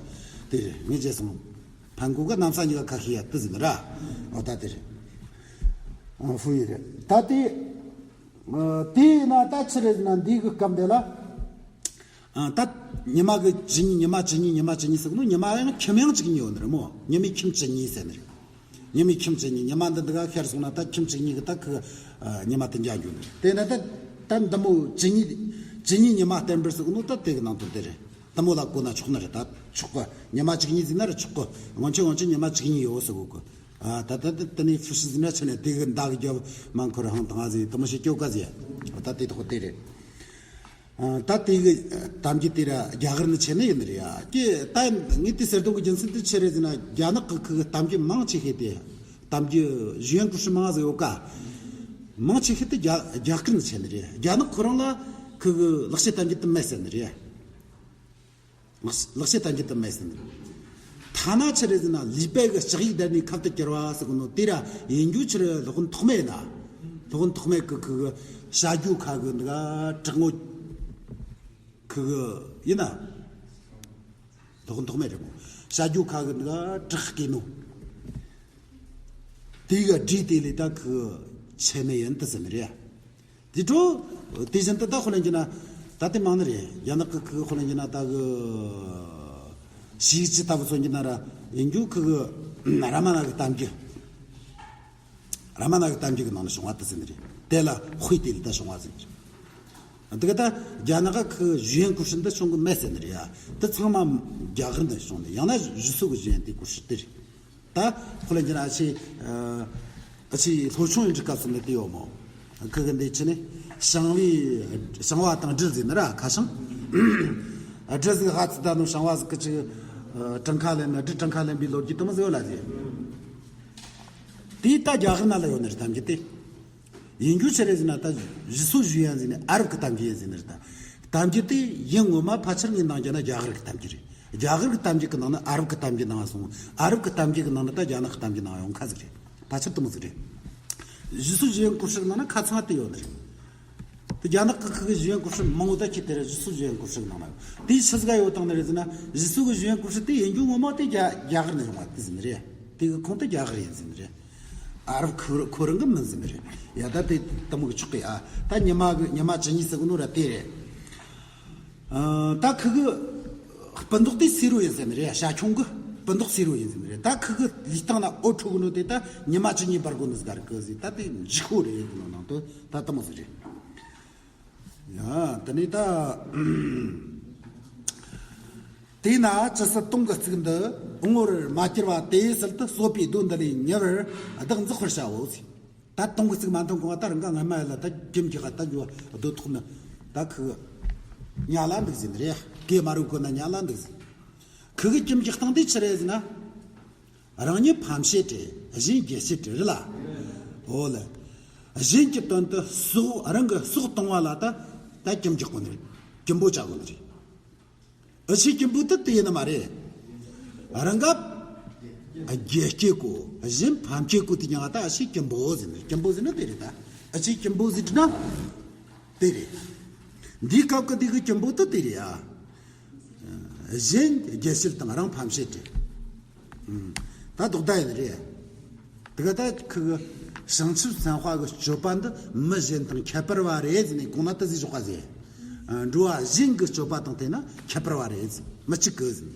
དེ་རེད། ངས་བརྗེད་སོང་། ཕན་གོ་ག་གནམ་ས་གཉིས་ཀ་ཁ་ཤས་ཡ་དེ་ཟེར་ནི་ར། ཨོ་ད་དེ་རེད། ཨ། ཧྥུ་ཡི་རེད། ད་དེ། ཨ། དེ་ཡིན་ན་ད་ཆི་རེད་ཟེར་ན། འདི་གི་སྐབས་འདི་ལ། ཨ། ད་ཉི་མ་གི་བཅུ་གཉིས། ཉི་མ་བཅུ་གཉིས། ཉི་མ་བཅུ་གཉིས་ཟེར་གི་ནོ། ཉི་མ་ཡང་ཁྱིམ་ཡང་བཅུ་གཉིས་ཡོད་ནི་རེད་མོ། ཉི་མའི་ཁྱིམ་བཅུ་གཉིས་ཟེར་ནི་རེད། ཉི་མའི་ཁྱིམ་བཅུ་གཉིས། ཉི་མ་འདི་འདི་ག་ཤར་སོང་ན་ད་ཁྱིམ་བཅུ་གཉིས་གི་ད་ཁི། ཨ། ཉི་མ་དེ་འཇའ་འགྱོ་ནི་རེད། དེ་ན་ད་ད་འདི་མོ་བཅུ་གཉིས། བཅུ་གཉིས་ཉི་མ་བསྟན་པར་ཟེར་གི་ནོ། ད་དེ་གི་ནང་དོན་དེ་རེད། འདི་མོ་ལ་གོ་ན་ཆོག་ནི་རེད། ད་ཆོག་གི། ཉི་མ་བཅུ་གཉིས་ཟེར་ན་ར་ཆོག་གི། སྔོན་ཆད་སྔོན་ཆད་ཉི་མ་བཅུ་གཉིས་ཡོད་ཟེར་གོ་གི། ཨ། ད་ད་ད་དེ་ནས་ཧྥུ་ཤི་ཟེར་ན་ཆ་ནས་དེ་གི་འདག་རྒྱབ་མ་འཁོར་ཧང་དང་ཟེར། དེ་མོ་ཞིག་སྐྱོ་ག་ཟེར། ད་དེ་ཐོག་དེ་རེད། ཨ། ད་དེ་གི་གཏམ་རྒྱུད་དེ་ར་རྒྱ་གར་ནས་ཆད་ནི་ཡིན་ནི་རེད་ཡ། ཀྱེ། ད་ངས་དེ་ཟེར་དོན་གི་རྒྱུ་མཚན་དེ་ཆི་རེད་ཟེར་ན། རྒྱ་ནག་གི་ཁུ་གི་གཏམ་རྒྱུད་མང་ཆེ་ཤོས་དེ། གཏམ་རྒྱུད་ཞུ་ཡན་ཀུ་ཧྲི་མང་ཟིག་ཡོད་ཀ། མང་ཆེ་ཤོས་དེ་རྒྱ་རྒྱ་གར་ནས་ཆད་ནི་རེད། རྒྱ་ནག་ཁོ་རང་ལ་ཁུ་གི་ལེགས་བཤད་གཏམ་རྒྱུད་དེ་མེད་ཟེར་ནི་རེད། ལེགས་ལེགས་བཤད་གཏམ་རྒྱུད་དེ་མེད་ཟེར་ནི་རེད། ཐ་ན་ཆི་རེད་ཟེར་ན། ལུས་པའི་གི་ལྕགས་ཡིག་བརྡར་ནས་ཁབ་ཏུ་བསྐྱུར་བ་ཟེར་གི་ནོ་དེ་ར་ཡིན་རྒྱུ་ཆི་རེད། སློབ་དཔོན་ཐོགས་མེད་ཡིན་ན། སློབ་དཔོན་ཐོགས་མེད་གི་ཁུ་གི་བྱ་རྒྱུད་ཁ་གི་འདི་ག་དྲག་ངོ་ཁུ་གི་ཡིན་ན། སློབ་དཔོན་ཐོགས་མེད་རེད་མོ། བྱ་རྒྱུད་ཁ་གི་འདི་ག་དྲག་གི་ནོ། དེ་ག་བྲིས་དེ་ལས་ད་ཁུ་ཆད་ནི་ཡིན་དེ་ཟེར་ནི་རེད། དེ་འཕྲོ་དེ་བཞིན་དུ་ད་ཧོ་ལན་གྱི་ན་ད་དེ་མང་ནི་རེད། རྒྱ་ནག་གི་ཁུ་གི་ཧོ་ལན་གྱི་ན་ད་གི་ཞིག་ཅི་ལྟ་བུ་ཚོ་གྱི་ན་ར་ཡིན་རྒྱུ། ཁུ་གི་རཱ་མ་ན་གི་གཏམ་རྒྱུད། རཱ་མ་ན་གི་གཏམ་རྒྱུད་གི་ནང་ན་བྱུང་བ་དེ་ཟེར་ནི་རེད། དེ་ལ་དཔེ་དེ་ལ་ད་བྱུང་བ་ཟེར་ནི་རེད། དེ་ག་ད་རྒྱ་ནག་གི་ཁུ་གི་ཞུ་ཡན་ཀུ་ཧྲི་འདི་བྱུང་གི་མེད་ཟེར་ནི་རེད་ཡ། དེ་ཚང་མ་རྒྱ་གར་ནས་བྱུང་ནི། ཡང་ན་རྗེས་སུ་གི་ཞུ་ཡན་དེ་ཀུ་ཧྲི་དེ་རེད། ད་ཁོ་ལ་འགྱུར་ཨ་ཆི། ཨ་ཆི་སློབ་ཆུང་ཡིན་གྱི་སྐབས་སུ་ནི་དེ་ཡོད་མོ། ཁི་གི་འདི་ཆི་ནི་ཞིང་བའི་ཞིང་བ་དང་སྦྲུལ་ཟེར་ནི་ར། ཁ་ཤང་སྦྲུལ་ཟིག་ཧ་ཚི་ད་ནོ། ཞིང་བ་ཟིག་གི་ཆི་གྲངས་ཁ་ལེན་ནི། སྦྲུལ་གྲངས་ཁ་ལེན་པའི་ལོ་རྒྱུས་དུ་མ་ཟེར་ཡོད་ལ་ཟེར། དེ་ད་རྒྱ་གར་ན་ལ་ཡོད་ནི་རེད། གཏམ་རྒྱུད་དེ། ཡིན་རྒྱུ་ཆི་རེད་ཟེར་ན། ད་རྗེས་སུ་ཞུ་ཡན་ཟེར་ནི་ཨ་རབ་ཀྱི་གཏམ་རྒྱུད་ཡིན་ཟེར་ནི་རེད། ད་གཏམ་རྒྱུད་དེ་ཡིན་ངོ་མ་ཕལ་ཆེར་ངས་འདང་རྒྱག་ན་རྒྱ་གར་གྱི་གཏམ་རྒྱུད་རེད། རྒྱ་གར་གྱི་གཏམ་རྒྱུད་ཀྱི་ནང་ན་ཨ་རབ་ཀྱི་གཏམ་རྒྱུད་ནང་སོང་། ཨ་རབ་ཀྱི་གཏམ་རྒྱུད་ཀྱི་ནང་ན་ད་རྒྱ་ནག་གི་གཏམ་རྒྱུད་ནང་ཡོང་ཁ་ཟིག་རེད། ཕལ་ཆེར་དེ་མོ་ཟིག་རེད། རྗེས་སུ་ཞུ་ཡན་ཀུ་ཧྲི་ནང་ན་ཁ་ཚང་དེ་ཡོད་ནི་རེད། དེ་རྒྱ་ནག་གི་ཁུ་གི་ཞུ་ཡན་ཀུ་ཧྲི་མང་བོ་ད་ཁྱེད་དེ་རེད། རྗེས་སུ་ཞུ་ཡན་ཀུ་ཧྲི་ནང་ན་ཡོད། དེ་ཆི་ཟིག་ག་ཡོད་དང་ནི་རེད་ཟེར་ན། རྗེས་སུ་གི་ཞུ་ཡན་ཀུ་ཧྲི་དེ་ཡིན་རྒྱུ་ངོ་མ་དེ་རྒྱ་རྒྱ་གར་ནས་ཡོང་བ་དེ་ཟིག་ནི་རེད། དེ་གི་ཁོངས་དེ་རྒྱ་གར་ཡིན་ཟེར་ནི་རེད། ཨ་རབ་ཁོ་ཁོ་རང་གི་མིན་ཟེར་ནི་རེད། ཡ་ད་དེ་དེ་མོ་གི་ཆོག་གི་ཡ། ད་ཉི་མ་གི་ཉི་མ་བཅུ་གཉིས་ཟེར་གི་ནོ་ར་དེ་རེད། ཨ། ད་ཁུ་གི་སྤུ་མདོག་དེ་སེར་བོ་ཡིན་ཟེར་ནི་རེད། ཡ། བྱ་ཁྱུང་གི་སྤུ་མདོག་སེར་བོ་ཡིན་ཟེར་ནི་རེད། ད་ཁུ་གི་ལུས་སྟེང་ན་འོད་འཕྲོ་གི་ནོ་དེ་ད་ཉི་མ་བཅུ་གཉིས་འབར་གོ་ནི་ཟིག་ག་རེད་གི་ཟེར། ད་དེ་འཇིགས་ཤོག་རེད་གི་ནོ་ནང་དུ་ད་དེ་མོ་ཟིག་རེད། ཡ། དེ་ནས་ད། དེས་ན་ཇི་སྲིད་སྟོང་གི་ཚིག་འདི་ངོ་བོར་མ་གྱུར་པ། དེ་སྲིད་དུ་སྲོད་པའི་སྡོད་འདི་ལས་ཉེ་བར་བདག་འཛེག་པར་བྱའོ་ཟེར། ད་སྟོང་གི་ཚིག་མ་འཐོན་གོང་ད་རང་ག་ངན་མ་ཡིན་ལ། ད་གྱིམ་གྱི་ཁ་ད་འགྱོ་སྡོད་ཐོག་ནི་ད་ཁུ་ཉལ་ལ་འདུག་ཟེར་ནི་རེད། གོས་མ་རུལ་གོ་ན་ཉལ་ལ་འདུག་ཟེར། ཁུ་གི་གྱིམ་གྱི་སྟངས་དེ་ཆི་རེད་ཟེར་ན། རང་ཉིད་ཕམ་བྱེད་དེ་གཞན་རྒྱལ་བྱེད་དེ་རེད་ལ། འོ་ལེ། གཞན་གྱི་དོན་དུ་སྲོག་རང་གི་སྲོག་གཏོང་བ་ལ་ད་ད་གྱིམ་རྒྱག་གོ་ནི་རེད། གྱིམ་པོ་བྱ་གོ་ནི་རེད། འུ་ཆོའི་གྱིམ་པོ་དེ་དེ་ཡིན་ནི་མ་རེད། རང་ག་རྒྱལ་བྱེད་གོ། གཞན་ཕམ་བྱེད་གོ་དེ་ཀྱང་ད་འུ་ཆོའི་གྱིམ་པོ་ཟེར་ནི། གྱིམ་པོ་ཟེར་ན་དེ་རེད། ད་འུ་ཆོའི་གྱིམ་པོ་ཟེར་ན་དེ་རེད། འདིའི་སྐབས་ཀྱི་འདི་གི་གྱིམ་པོ་དེ་དེ་རེད་ཨ། གཞན་རྒྱལ་བྱེད་དང་རང་ཕམ་བྱེད་དེ། ད་ལྡོག་ཟླ་ཡིན་རེད། དེ་ག་ད་ཁུ་གི་བྱང་ཆུབ་སེམས་དཔའ་གི་སྤྱོད་པ་འདི་མི་གཞན་དང་ཁྱད་པར་བ་རེད་ཟེར་ནས་གོང་ན་དེ་ཟིག་ཞོག་ག་ཟེར། འགྲོ་བ་གཞན་གྱི་སྤྱོད་པ་དང་བསྟུན་ན་ཁྱད་པར་བ་རེད་ཟེར། མི་གཅིག་གི་ཟེར།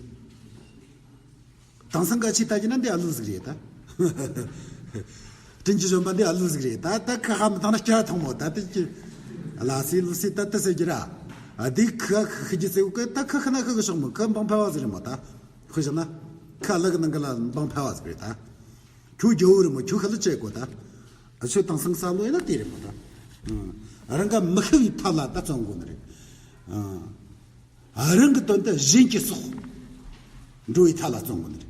དེང་སང་ག་ཆེ་ལྟ་རྒྱུ་ན་འདི་ཨ་ལུ་ཟིག་རེད་ད། དྲིན་གྱི་བཞོན་པ་འདི་ཨ་ལུ་ཟིག་རེད་ད། ད་ཁ་ཧ་མི་ཐང་ན་སྐྱ་ཐོང་མོ་ད་དེ་ཀྱི། ལ་སི་ལུ་སི་ད་དེ་ཟེར་གྱི་ར། ཨ་དེ་ཁ་ཁ་ཁ་ཀྱི་ཟེར་གི་ད་ཁ་ཁ་ན་ཁ་གི་ཤོག་མོ་ཁ་འབངས་ཕལ་བ་ཟིག་རེད་མོ་ད། ཁོ་བཞག་ན། ཁ་ལག་གི་ནང་གི་ལ་འབངས་ཕལ་བ་ཟིག་རེད་ད། ཁྱོད་རྒྱལ་བོ་རེད་མོ། ཁྱོད་ཁ་ལ་བཅད་དགོས་ད། ཨ་ཆོས་དེང་སང་བསམ་བློ་ཡིན་ན་དེ་རེད་མོ་ད། ཨ་རང་ག་མི་ཤི་བའི་ཐབས་ལ་ད་བརྩོན་དགོས་ནི་རེད། ཨ། རང་གི་དོན་དུ་གཞན་གྱི་སྲོག་འགྲོ་བའི་ཐབས་ལ་བརྩོན་དགོས་ནི་རེད།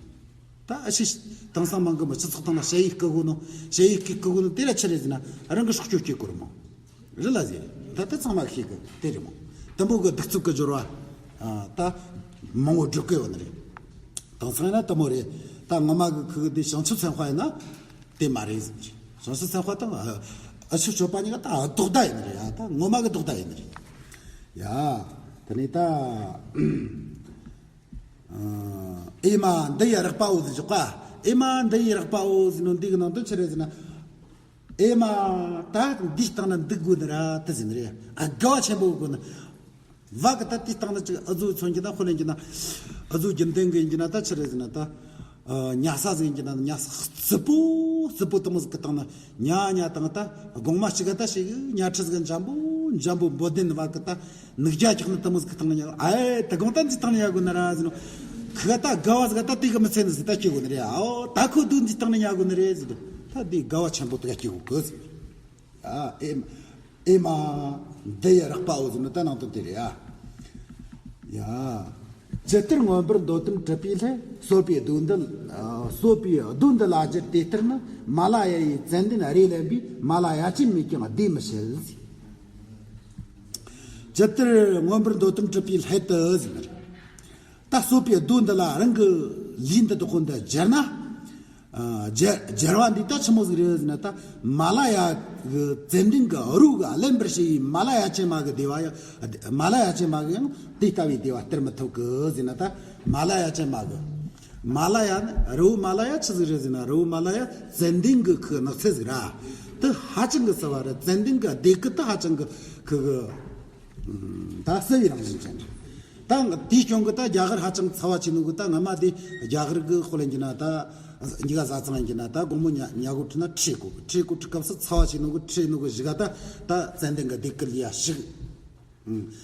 ད་ཨ་ཕྱི་དེང་སང་མང་གི་མི་སྤྱི་ཚོགས་སྟེང་ན་ཞ་ཡི་སྐུ་དགོས་ནོ། ཞ་ཡི་སྐུ་དགོས་ནོ་དེ་ལ་ཆི་རེད་ཟེར་ན་རང་གི་སྲོག་སྐྱོབ་བྱེད་དགོས་རེད་མོ། རེད་ལ་ཟེར། ད་ལྟ་ཚང་མ་ཤེས་གི་དེ་རེད་མོ། དུམ་བུ་གི་གདུག་རྩུབ་གི་སྦྱོར་བ། ཨ། ད་ མང་བོ་སྒྲུབ་གི་ཡོད་ནི་རེད། དེང་སང་ཡིན་ན་དེ་མོ་རེད། ད་ངོ་མ་གི་ཁུ་གི་དེ་བྱང་ཆུབ་སེམས་དཔའ་ཡིན་ན་དེ་མ་རེད་ཟེར། བྱང་ཆུབ་སེམས་དཔའ་དང་ཨ་ཨ་ཆོས་སྤྱོད་པ་གཉིས་ཀ་ད་ལྡོག་ཟླ་ཡིན་ནི་རེད། ཡ་ད་ངོ་མ་གི་ལྡོག་ཟླ་ཡིན་ནི་རེད། ཡ་དེ་ནས་ད། ཨེ་མ་འདི་ཡི་རེག་པའོ་ཟེར་ཆོག་ག་ཨེ་མ་འདི་ཡི་རེག་པའོ་ཟེར་ནོ་འདི་གི་ནང་དོན་ཆི་རེད་ཟེར་ན། ཨེ་མ་ད་འདིའི་སྟེང་ན་འདུག་དགོས་ནི་ར་དེ་ཟེར་ནི་རེད། ཨ་དགའ་བ་ཆེན་པོ་དགོས་ནི། བ་གི་ད་དེའི་སྟེང་ན་ཅིག་ཨ་ཟོ་མཚོན་གྱི་ན་ཁོ་ལེན་གྱི་ན། ཨ་ཟོ་རྒྱུན་ལྡན་གི་ཡིན་གྱི་ན་ད་ཆི་རེད་ཟེར་ན་ད། ཨ་ཉལ་ས་ཟིག་ཡིན་གྱི་ན་ཉལ་ས་རྩི་པོ་རྩི་པོ་དེ་མོ་ཟིག་གི་སྟེང་ན་ཉལ་ཉལ་དང་ད་དགོང་མ་གཅིག་ག་ད་ཞིག་ཉལ་ཁྲི་ཟིག་འཇམ་པོ་འཇམ་པོ་འབོལ་གདན་བ་གི་ད་ནུབ་རྒྱ་ཁྱག་ནི་དེ་མོ་ཟིག་གི་སྟེང་ན་ཉལ། ཨེ་ད་དགོང་ད་འདི་སྟེང་ན་ཉལ་དགོས་ནི་ར་ཟེར་ནོ། ཁི་ག་ད་དགའ་བ་ཟིག་ག་ད་དེ་གི་མི་ཚེ་ནི་ཟིག་ད་སྐྱེ་དགོས་ནི་རེད། ཨོ་ད་ཁོ་དུ་འདི་སྟེང་ན་ཉལ་དགོས་ནི་རེད་ཟེར་དུ། ད་འདི་དགའ་བ་ཆེན་པོ་དེ་ག་སྐྱེ་དགོས་གི་ཟེར། ཨ་ཨེ་མ་ཨེ་མ་འདི་ཡི་རེག་པའོ་ཟེར་ནི་ད་ནང་དོན་དེ་རེད་ཨ། ཡ། ཇི་ལྟར་མངོན་པར་འདོད་དོན་གྲུབ་པའི་སླད། གསོད་པའི་བདུད་འདི་ཨ་གསོད་པའི་བདུད་འདི་ལ་སྦྱར་ཏེ་ལྟར་ན། མ་ལ་ཡ་ཡི་ཙན་དན་རེ་ལེན་པས། མ་ལ་ཡ་ཅན་མས་ཀྱང་བདེ་མི་བྱེད་ཟེར། ཇི་ལྟར་མངོན་པར་འདོད་དོན་གྲུབ་པའི་སླད་དུ་ཟེར་ནི་རེད། ད་གསོད་པའི་བདུད་འདི་ལ་རང་གི་ལུས་འདི་དག་ཁོ་འདི་སྦྱར་ན། ཨ་སྦྱར་སྦྱར་བ་འདི་ད་ཆི་མོ་ཟིག་རེད་ཟེར་ན། ད་མ་ལ་ཡ་གི་ཙན་དན་གི་རོ་གིས་བརླན་པར་བྱས་པའི་མ་ལ་ཡ་ཅན་མ་གི་བདེ་བ་ཡང་མ་ལ་ཡ་ཅན་མ་གིས་ཡང་དེ་ལྟ་བུའི་བདེ་བ་སྟེར་མི་ཐུབ་གི་ཟེར་ན། ད་མ་ལ་ཡ་ཅན་མ་གི་མ་ལ་ཡ་ནི་རི་བོ་མ་ལ་ཡ་ཆི་ཟིག་རེད་ཟེར་ན། རི་བོ་མ་ལ་ཡ་ཙན་དན་གི་ཁུ་ནགས་ཚལ་ཟིག་ར། དེ་ཧ་ཅང་གི་བསིལ་བ་རེད། ཙན་དན་གི་ལྡེ་གུ་དེ་ཧ་ཅང་གི་ཁུ་གི་ད་བསིལ་བའི་རང་བཞིན་ཅན་རེད། ད་དེའི་རྐྱེན་གྱིས་ད་རྒྱ་གར་ཧ་ཅང་ཚ་བ་ཆེ་ནོ་གི། ད་སྔ་མ་དེ་རྒྱ་གར་གི་དཔེ་ལེན་གྱི་ན་ད་མྱི་ག་བཟའ་ཚང་ཡིན་གྱི་ན། ད་དགོང་མོ་ཉལ་ཉལ་གོ་ཁྲིད་ན་ཁྲོས་གོ་ཁྲོས་གོ་ཁྲིད་སྐབས་སུ་ཚ་བ་ཆེ་ནོ་གི་ཁྲོས་ནོ་གི་གཞུག་ག་ད་ད་ཙན་དན་གི་ལྡེ་གུ་ལ་ཡ་ཞིག་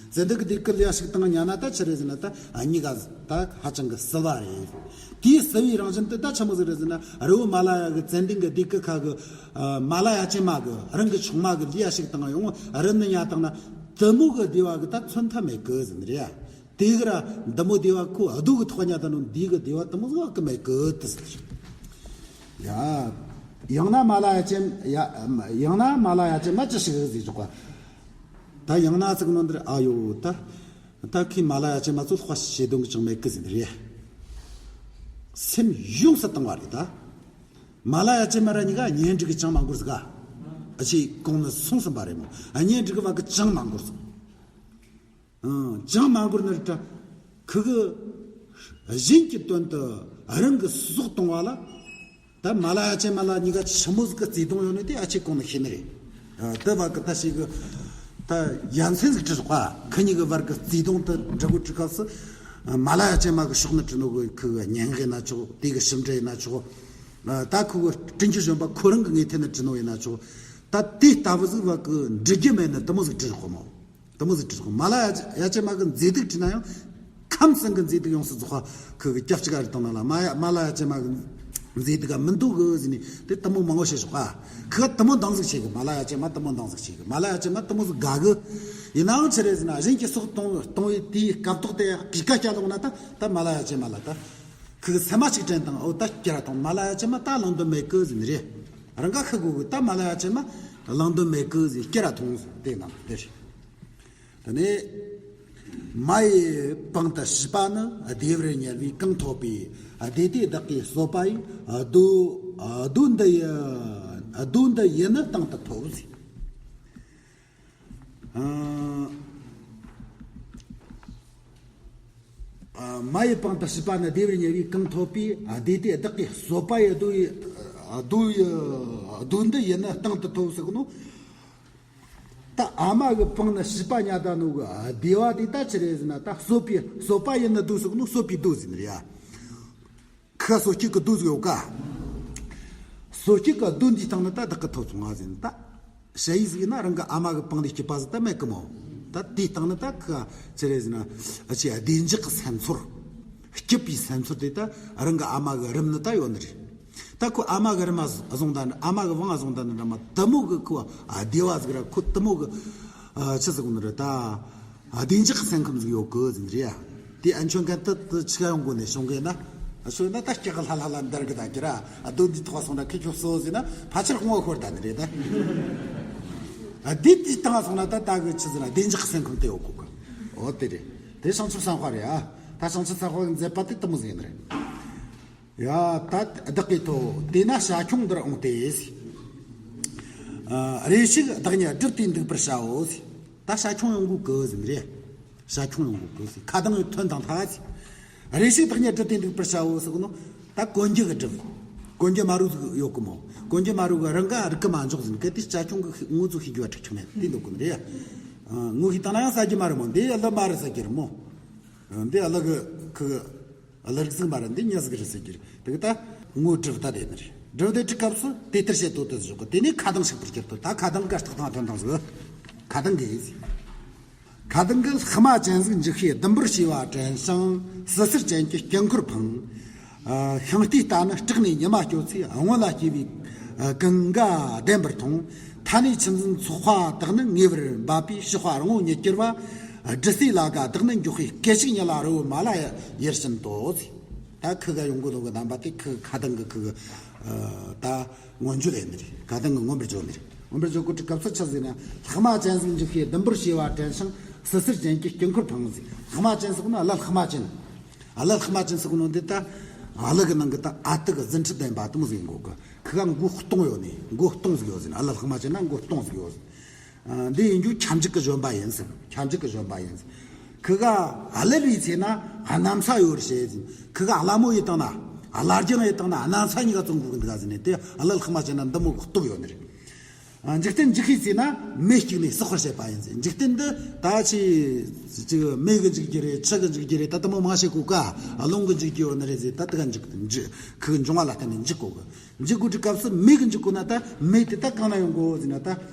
ཙན་དན་གི་ལྡེ་གུ་ལ་ཡ་ཞིག་བཏང་ཉལ་ན་ད་ཆི་རེད་ཟེར་ན། ད་མྱི་ག་ད་ཧ་ཅང་གི་བསིལ་བ་རེད། དེའི་བསིལ་བའི་རང་བཞིན་དེ་ད་ཆི་མོ་ཟིག་རེད་ཟེར་ན། རི་བོ་མ་ལ་ཡ་གི་ཙན་དན་གི་ལྡེ་གུ་ཁ་གི་ཨ་མ་ལ་ཡ་ཅན་མ་གི་རང་གི་ཆུང་མ་གི་ལ་ཡ་ཞིག་བཏང་ཡོང་རི་ནི་ཉལ་བཏང་ན། དེ་མོ་གི་བདེ་བ་གི་ད་མཚོན་ཐབས་མེད་གི་ཟེར་ནི་རེད་ཡ། དེ་གི་ར་འདི་མོ་བདེ་བ་ཁོ་རྡོ་གི་ཐོག་ཉལ་བཏང་ནོ་འདི་གི་བདེ་བ་དེ་མོ་ཟིག་གི་མེད་གི་དེ་ཟེར། ཡ། ཡང་ན་མ་ལ་ཡ་ཅན་ཡ་ཡང་ན་མ་ལ་ཡ་ཅན་མ་ཅི་ཞིག་ཟེར་ཆོག་ག་ད་ཡང་ན་ཟེར་གི་ནོ་འདིར་ཨ་ཡོ་ད། ད་ཁོས་མ་ལ་ཡ་ཅན་མ་ཚོ་ལྷག་པ་བྱེད་དོན་གི་ཅང་མེད་གི་ཟེར་ནི་རེད། སེམས་ཡོངས་སུ་བཏང་བ་རེད་ད། མ་ལ་ཡ་ཅན་མ་ར་གཉིས་ཀ་གཉེན་སྒྲིག་གི་ཅང་མ་འགོར་ཟིག་ག་ཨ་ཆེ་གོང་ནས་གསུངས་ཟིན་པ་རེད་མོ། ཨ་གཉེན་སྒྲིག་གི་བ་གི་ཅང་མ་འགོར་ཟིག་ཨང་། ཅང་མ་འགོར་ནི་རེད་ད། ཁུ་གི་གཞན་གྱི་དོན་དུ་རང་གི་སྲོག་གཏོང་བ་ལ། ད་མ་ལ་ཡ་ཅན་མ་ལ་གཉིས་ཀ་ཆི་མོ་ཟིག་གི་བརྩེ་དུང་ཡོད་ནི་དེ་ཨ་ཆེ་གོང་ནས་ཤེས་ནི་རེད། ཨ་དེ་བ་གི་ད་ཞིག་གི་ད་ཡ་མཚན་ཟིག་བྲིས་རོགས་ཨ། ཁི་གཉིས་གི་བར་གི་བརྩེ་དུང་དེ་འདྲ་གོ་བྲིས་སྐབས་སུ། ཨ་མ་ལ་ཡ་ཅན་མ་གི་ཕྱོགས་ནས་བྲིས་ནོ་གི་ཁུ་གི་སྙན་ངག་ཡིན་ན་ཆོག་དེ་གི་ཞིབ་འབྲི་ཡིན་ན་ཆོག་ཨ་ད་ཁུ་གི་དྲིན་གྱི་བཞོན་པ་ཁོ་རང་གི་ངོས་ཐད་ནས་བྲིས་ནོ་ཡིན་ན་ཆོག་ད་དེ་ལྟ་བུ་ཟིག་བ་གི་འབྲི་རྒྱུ་མེད་ནི་དེ་མོ་ཟིག་བྲིས་རོགས་མོ། དེ་མོ་ཟིག་བྲིས་གོ་མ་ལ་ཡ་ཅན་མ་གི་མཛེས་སྡུག་བྲིས་ན་ཡང་། ཁམས་གསུམ་གི་མཛེས་སྡུག་ཡོངས་སུ་རྫོགས་པ་ཁུ་གི་སྐྱབས་གཅིག་ག་རེ་བཏང་ན་ལ། མ་ཡ་མ་ལ་ཡ་ཅན་མ་གི་མཛེས་སྡུག་ག་མི་འདུག་གི་ཟེར་ནས་དེ་དེ་མོ་མང་བོ་བཤད་ཆོག་ག་ཁུ་ག་དེ་མོ་འདང་ཟིག་བྱེད་གི། མ་ལ་ཡ་ཅན་མ་དེ་མོ་འདང་ཟིག་བྱེད་གི། མ་ལ་ཡ་ཅན་མ་དེ་མོ་ཟིག་དགའ་གི། ཡིན་ནའང་ཆི་རེད་ཟེར་ན་གཞན་གྱི་སྲོག་གཏོང་གཏོང་བའི་དེའི་སྐབས་ཐོག་དེ་གི་སྐད་ཆ་ལོག་ན་ད་ད་མ་ལ་ཡ་ཅན་མ་ལ་ད། ཁུ་གི་སེམས་མ་གཅིག་དྲན་དང་འོ་ད་སྐྱེ་ར་ཐོང་མ་ལ་ཡ་ཅན་མ་ད་ལང་དོན་མེད་གི་ཟེར་ནི་རེད། རང་ག་ཁུ་གོ་གི་ད་མ་ལ་ཡ་ཅན་མ་ལང་དོན་མེད་གི་ཟེར་སྐྱེ་ར་ཐོང་དེ་ནང་དེ་རེད། དེ་ནས་མ་ཡི་པང་དུ་ཞུས་པ་ནི། བདེ་བར་གཉེར་བས་གང་ཐོབ་པའི། བདེ་སྟེ་བདག་གིས་གསོད་པ་ཡི། བདུད་བདུད་འདི་ཡི་བདུད་འདི་ཡི་ནི་སྟེང་དུ་ཐོབ་ཟེར། ཨ་ཨ་མ་ཡི་པང་དུ་ཞུས་པ་ནི། བདེ་བར་གཉེར་བས་གང་ཐོབ་པའི། བདེ་སྟེ་བདག་གིས་གསོད་པ་ཡི། བདུད་ཡི་བདུད་ཡི་བདུད་འདི་ཡི་ནི་སྟེང་དུ་ཐོབ་ཟེར་གི་ནོ། ད་ཨ་མ་གི་པང་ནས་ཞུས་པ་ཉལ་ད་ནོ་གི་བདེ་བ་དེ་ད་ཆི་རེད་ཟེར་ན། ད་གསོད་པའི་གསོད་པ་ཡི་ནི་བདུད་ཟེར་གི་ནོ། གསོད་པའི་བདུད་ཟེར་ནི་རེད་ཡ། ཁ་གསོད་བྱེད་ཀྱི་བདུད་ཟེར་ཡོད་ཀ་གསོད་བྱེད་ཀྱི་བདུད་འདིའི་སྟེང་ནས་ད་བདག་གིས་ཐོབ་སོང་ང་ཟེར་ནི། ད་ཞ་ཡིས་ཟིག་ཡིན་ན་རང་གི་ཨ་མ་གི་པང་ནས་སྐྱེས་པ་ཟིག་ད་མེད་གི་མོ། ད་དེའི་སྟེང་ནས་ད་ཁ་ཆི་རེད་ཟེར་ན། ཨ་ཆེ་བདེ་འཇགས་ཀྱི་སེམས་ཚོར། སྐྱིད་པའི་སེམས་ཚོར་དེ་ད་རང་གི་ཨ་མ་གི་རུམ་ནས་ད་ཡོད་ནི་རེད། ད་ཁོ་ཨ་མ་གི་རུམ་མ་བཟུང་ད་ནི། ཨ་མ་གི་བང་བཟུང་ད་ནི་ར་མ་དེ་མོ་གི་ཁོ་བདེ་བ་ཟིག་ར། ཁོ་དེ་མོ་གི་ཨ་ཆི་ཟིག་ནི་རེད་ད། བདེ་འཇགས་ཀྱི་སེམས་ཁམས་ཟིག་ཡོད་གི་ཟེར་ནི་རེད་ཡ། དེ་ཨ་མཆོད་མཁན་དེ་དེ་ཆི་ག་ཡོང་དགོས་ནས་བྱུང་གི་ན། ཨ་ཆོས་ན་ད་སྐྱག་གི་ལྷ་ལྷ་ལ་འདར་གི་ད་ཀྱི་ར། ཨ་སྡོད་འདི་ཐོག་སོང་ན་ཁི་ཁྱོད་གསོ་ཟེར་ན་ཕལ་ཆེར་དབང་བོ་ཤོར་ད་ནི་རེད་ད། ཨ་དེ་དེ་བཏང་སོང་ན་ད་ད་གི་ཆི་ཟེར་ན་བདེ་འཇགས་ཀྱི་སེམས་ཁམས་དེ་ཡོད་གོ་གི། འོ་དེ་རེད། དེ་བྱང་ཆུབ་སེམས་དཔའ་རེད་ཨ། ད་བྱང་ཆུབ་སེམས་དཔའ་གི་མཛད་པ་དེ་དེ་མོ་ཟིག་ཡིན་ནི་རེད། ཡ། ད་བདག་གིས་ཐོས། དེས་ན་བྱ་ཁྱུང་འདིར་འོངས་ཏེ། ཨ། རེ་ཞིག་བདག་ཉིད་བསྒྲུབས་ཏེ་འདུག་པར་བྱའོ། ད་བྱ་ཁྱུང་ཡོང་གི་གི་ཟིན་རེད། བྱ་ཁྱུང་ཡོང་གི་གི་ཟིན། ཁ་གདངས་ཐོན་དང་ཐ་ཟིན། རེ་ཞིག་བདག་ཉིད་བསྒྲུབས་ཏེ་འདུག་པར་བྱའོ་ཟེར་གོ་ནོ། ད་གོན་རྒྱུ་གི་སྒྲུབ། གོན་རྒྱུ་མ་རུ་ཟིག་ཡོད་གི་མོ། གོན་རྒྱུ་མ་རུ་གི་རང་ག་རིག་གི་མ་འཇོག་ཟིན། གལ་ཏེ་བྱ་ཁྱུང་གི་ངོ་ཚོ་ཤེས་རྒྱུ་བ་ཁྲིག་ཁྲིག་མེད་དེ་འདུག་གི་རེད། ངོ་ཤེས་བཏང་ན་ཡང་ཟ་རྒྱུ་མ་རེད་མོ། འདི་ཡ་ལ་མ་རེད་ཟ་རྒྱུ་རེད་མོ། འདི་ཨ་ལ་གི་ཁི་གི་ཨ་ལ་རིགས་ཟིག་མ་རེད། འདི་ཉ་ཟིག་རེད་ཟེར་རྒྱུ་རེད། དེ་གི་ད་ངོ་སྒྲུབ་ད་དེ་ནི་རེད། སྒྲུབ་དེ་ཁྲིད་སྐབས་སུ་དེ་ལྟར་བཤད་དོ་དེ་བཞག་གི། དེ་ནས་ཁ་གདངས་ཞིག་པར་གྱུར་ཏོ། ད་ཁ་གདངས་ག་རྟགས་དང་ཐོན་དང་ཟིག། ཁ་གདངས་གི་ཁ་གདངས་གི། ལྷག་མ་ཅན་ཟིག་འཇིགས་ཤིང་ཟླུམ་པོར་བྱས་པ་དྲན་ཞིང་། བསིལ་ཟེར་ཅན་གྱི་དཀྱིལ་འཁོར་འཕངས། ཤིང་རྟའི་རྟ་ནི་སྐྲག་ནས་ཉི་མ་སྐྱོ་ཚེ། སྔོན་ལ་སྐྱེས་པའི་ཀུན་དགའ་བདེན་པར་མཐོང་། ཐ་ནས་ཆུ་འཛིན་ཚོགས་པ་དག་ནི་ངེས་པར་འབབ་པས། ཞགས་པ་རིང་བོ་ཉིད་ཀྱི་བ། སྦྲུལ་སའི་ལ་ག་དག་ནི་མགྱོགས་པའི་སྐད་ཅིག་ཉིད་ལ་རི་བོ་མ་ལ་ཡར་ཕྱིན་ཏོ། ད་ཁི་ག་ཡོང་གོ་ནོ་གི་རྣམ་པ་དེ་ཁི་ཁ་གདངས་གི་ཁི་གི་ད་མངོན་བརྗོད་ཡིན་ནི་རེད། ཁ་གདངས་གི་མངོན་པར་བརྗོད་ནི་རེད། མངོན་པར་བརྗོད་གོ་དུས་སྐབས་སུ་ཆི་ཟེར་ན། ལྷག་མ་ཅན་ཟིག་འཇིགས་ཤིང་ཟླུམ་པོར་བྱས་པ་དྲན་ཞིང་། བསིལ་ཟེར་ཅན་གྱི་དཀྱིལ་འཁོར་འཕངས་ཟེར། ལྷག་མ་ཅན་ཟེར་གོ་ནོ་ཨ་ལ་ལྷག་མ་ཅན། ཨ་ལ་ལྷག་མ་ཅན་ཟེར་གོ་ནོ་འདི་ད་ཨ་ལ་གི་ནང་གི་ད་ཨ་ཏི་གི་ཟིན་བྲིས་ལྡན་པ་དེ་མོ་ཟིག་ཡིན་གོ་གི། ཁི་ག་མགོ་སྟོང་ཡོད་ནི། མགོ་སྟོང་ཟིག་ཡོད་ཟེར་ན། ཨ་ལ་ལྷག་མ་ཅན་ན་མགོ་སྟོང་ཟིག་ཡོད་ཟེར། ཨ། འདི་ཡིན་རྒྱུ་ཁྱབ་འཇུག་གི་བཞོན་པ་ཡིན་ཟེར། ཁྱབ་འཇུག་གི་བཞོན་པ་ཡིན་ཟེར། ཁི་ག་ཨ་ལ་ལི་ཚེ་ན་གནམ་ས་ཡོད་རེད་ཟེར། ཁི་ག་ཨ་ལ་མོ་ཡི་དང་ན་ཨ་ལ་རྒྱང་ཡི་དང་ན་གནམ་ས་གཉིས་ཀ་བཙོང་དགོས་ཀྱི་འདུག་ག་ཟེར་ནས། དེ་ཨ་ལ་ལྷག་མ་ཅན་ན་འདི་མོ་གི་སྟོབས་ཡོད་ནི་རེད། ཨ། འཇིག་རྟེན་འཇིགས་ཤིང་ཚེ་ན་མེ་སྐྱུགས་ནས་བསྲེག་པར་བྱེད་པ་ཡིན་ཟེར། འཇིག་རྟེན་འདི་ད་ཆི་ཅིག་མེ་གི་འཇིག་རྒྱུ་རེད། ཆུ་གི་འཇིག་རྒྱུ་རེད། ད་དེ་མོ་མང་བྱེད་གོ་ག་རླུང་གི་འཇིག་རྒྱུ་ཡོད་ནི་རེད་ཟེར། ད་དེ་ག་འཇིག་འཇིག་ཁི་གི་འབྱུང་བ་ལ་བརྟེན་ནས་འཇིག་གོ་གི། འཇིག་དགོས་དུས་སྐབས་སུ་མེ་གི་འཇིག་གོ་ན། ད་མེ་དེ་ད་གང་ན་ཡོང་གོ་ཟེར་ན། ད་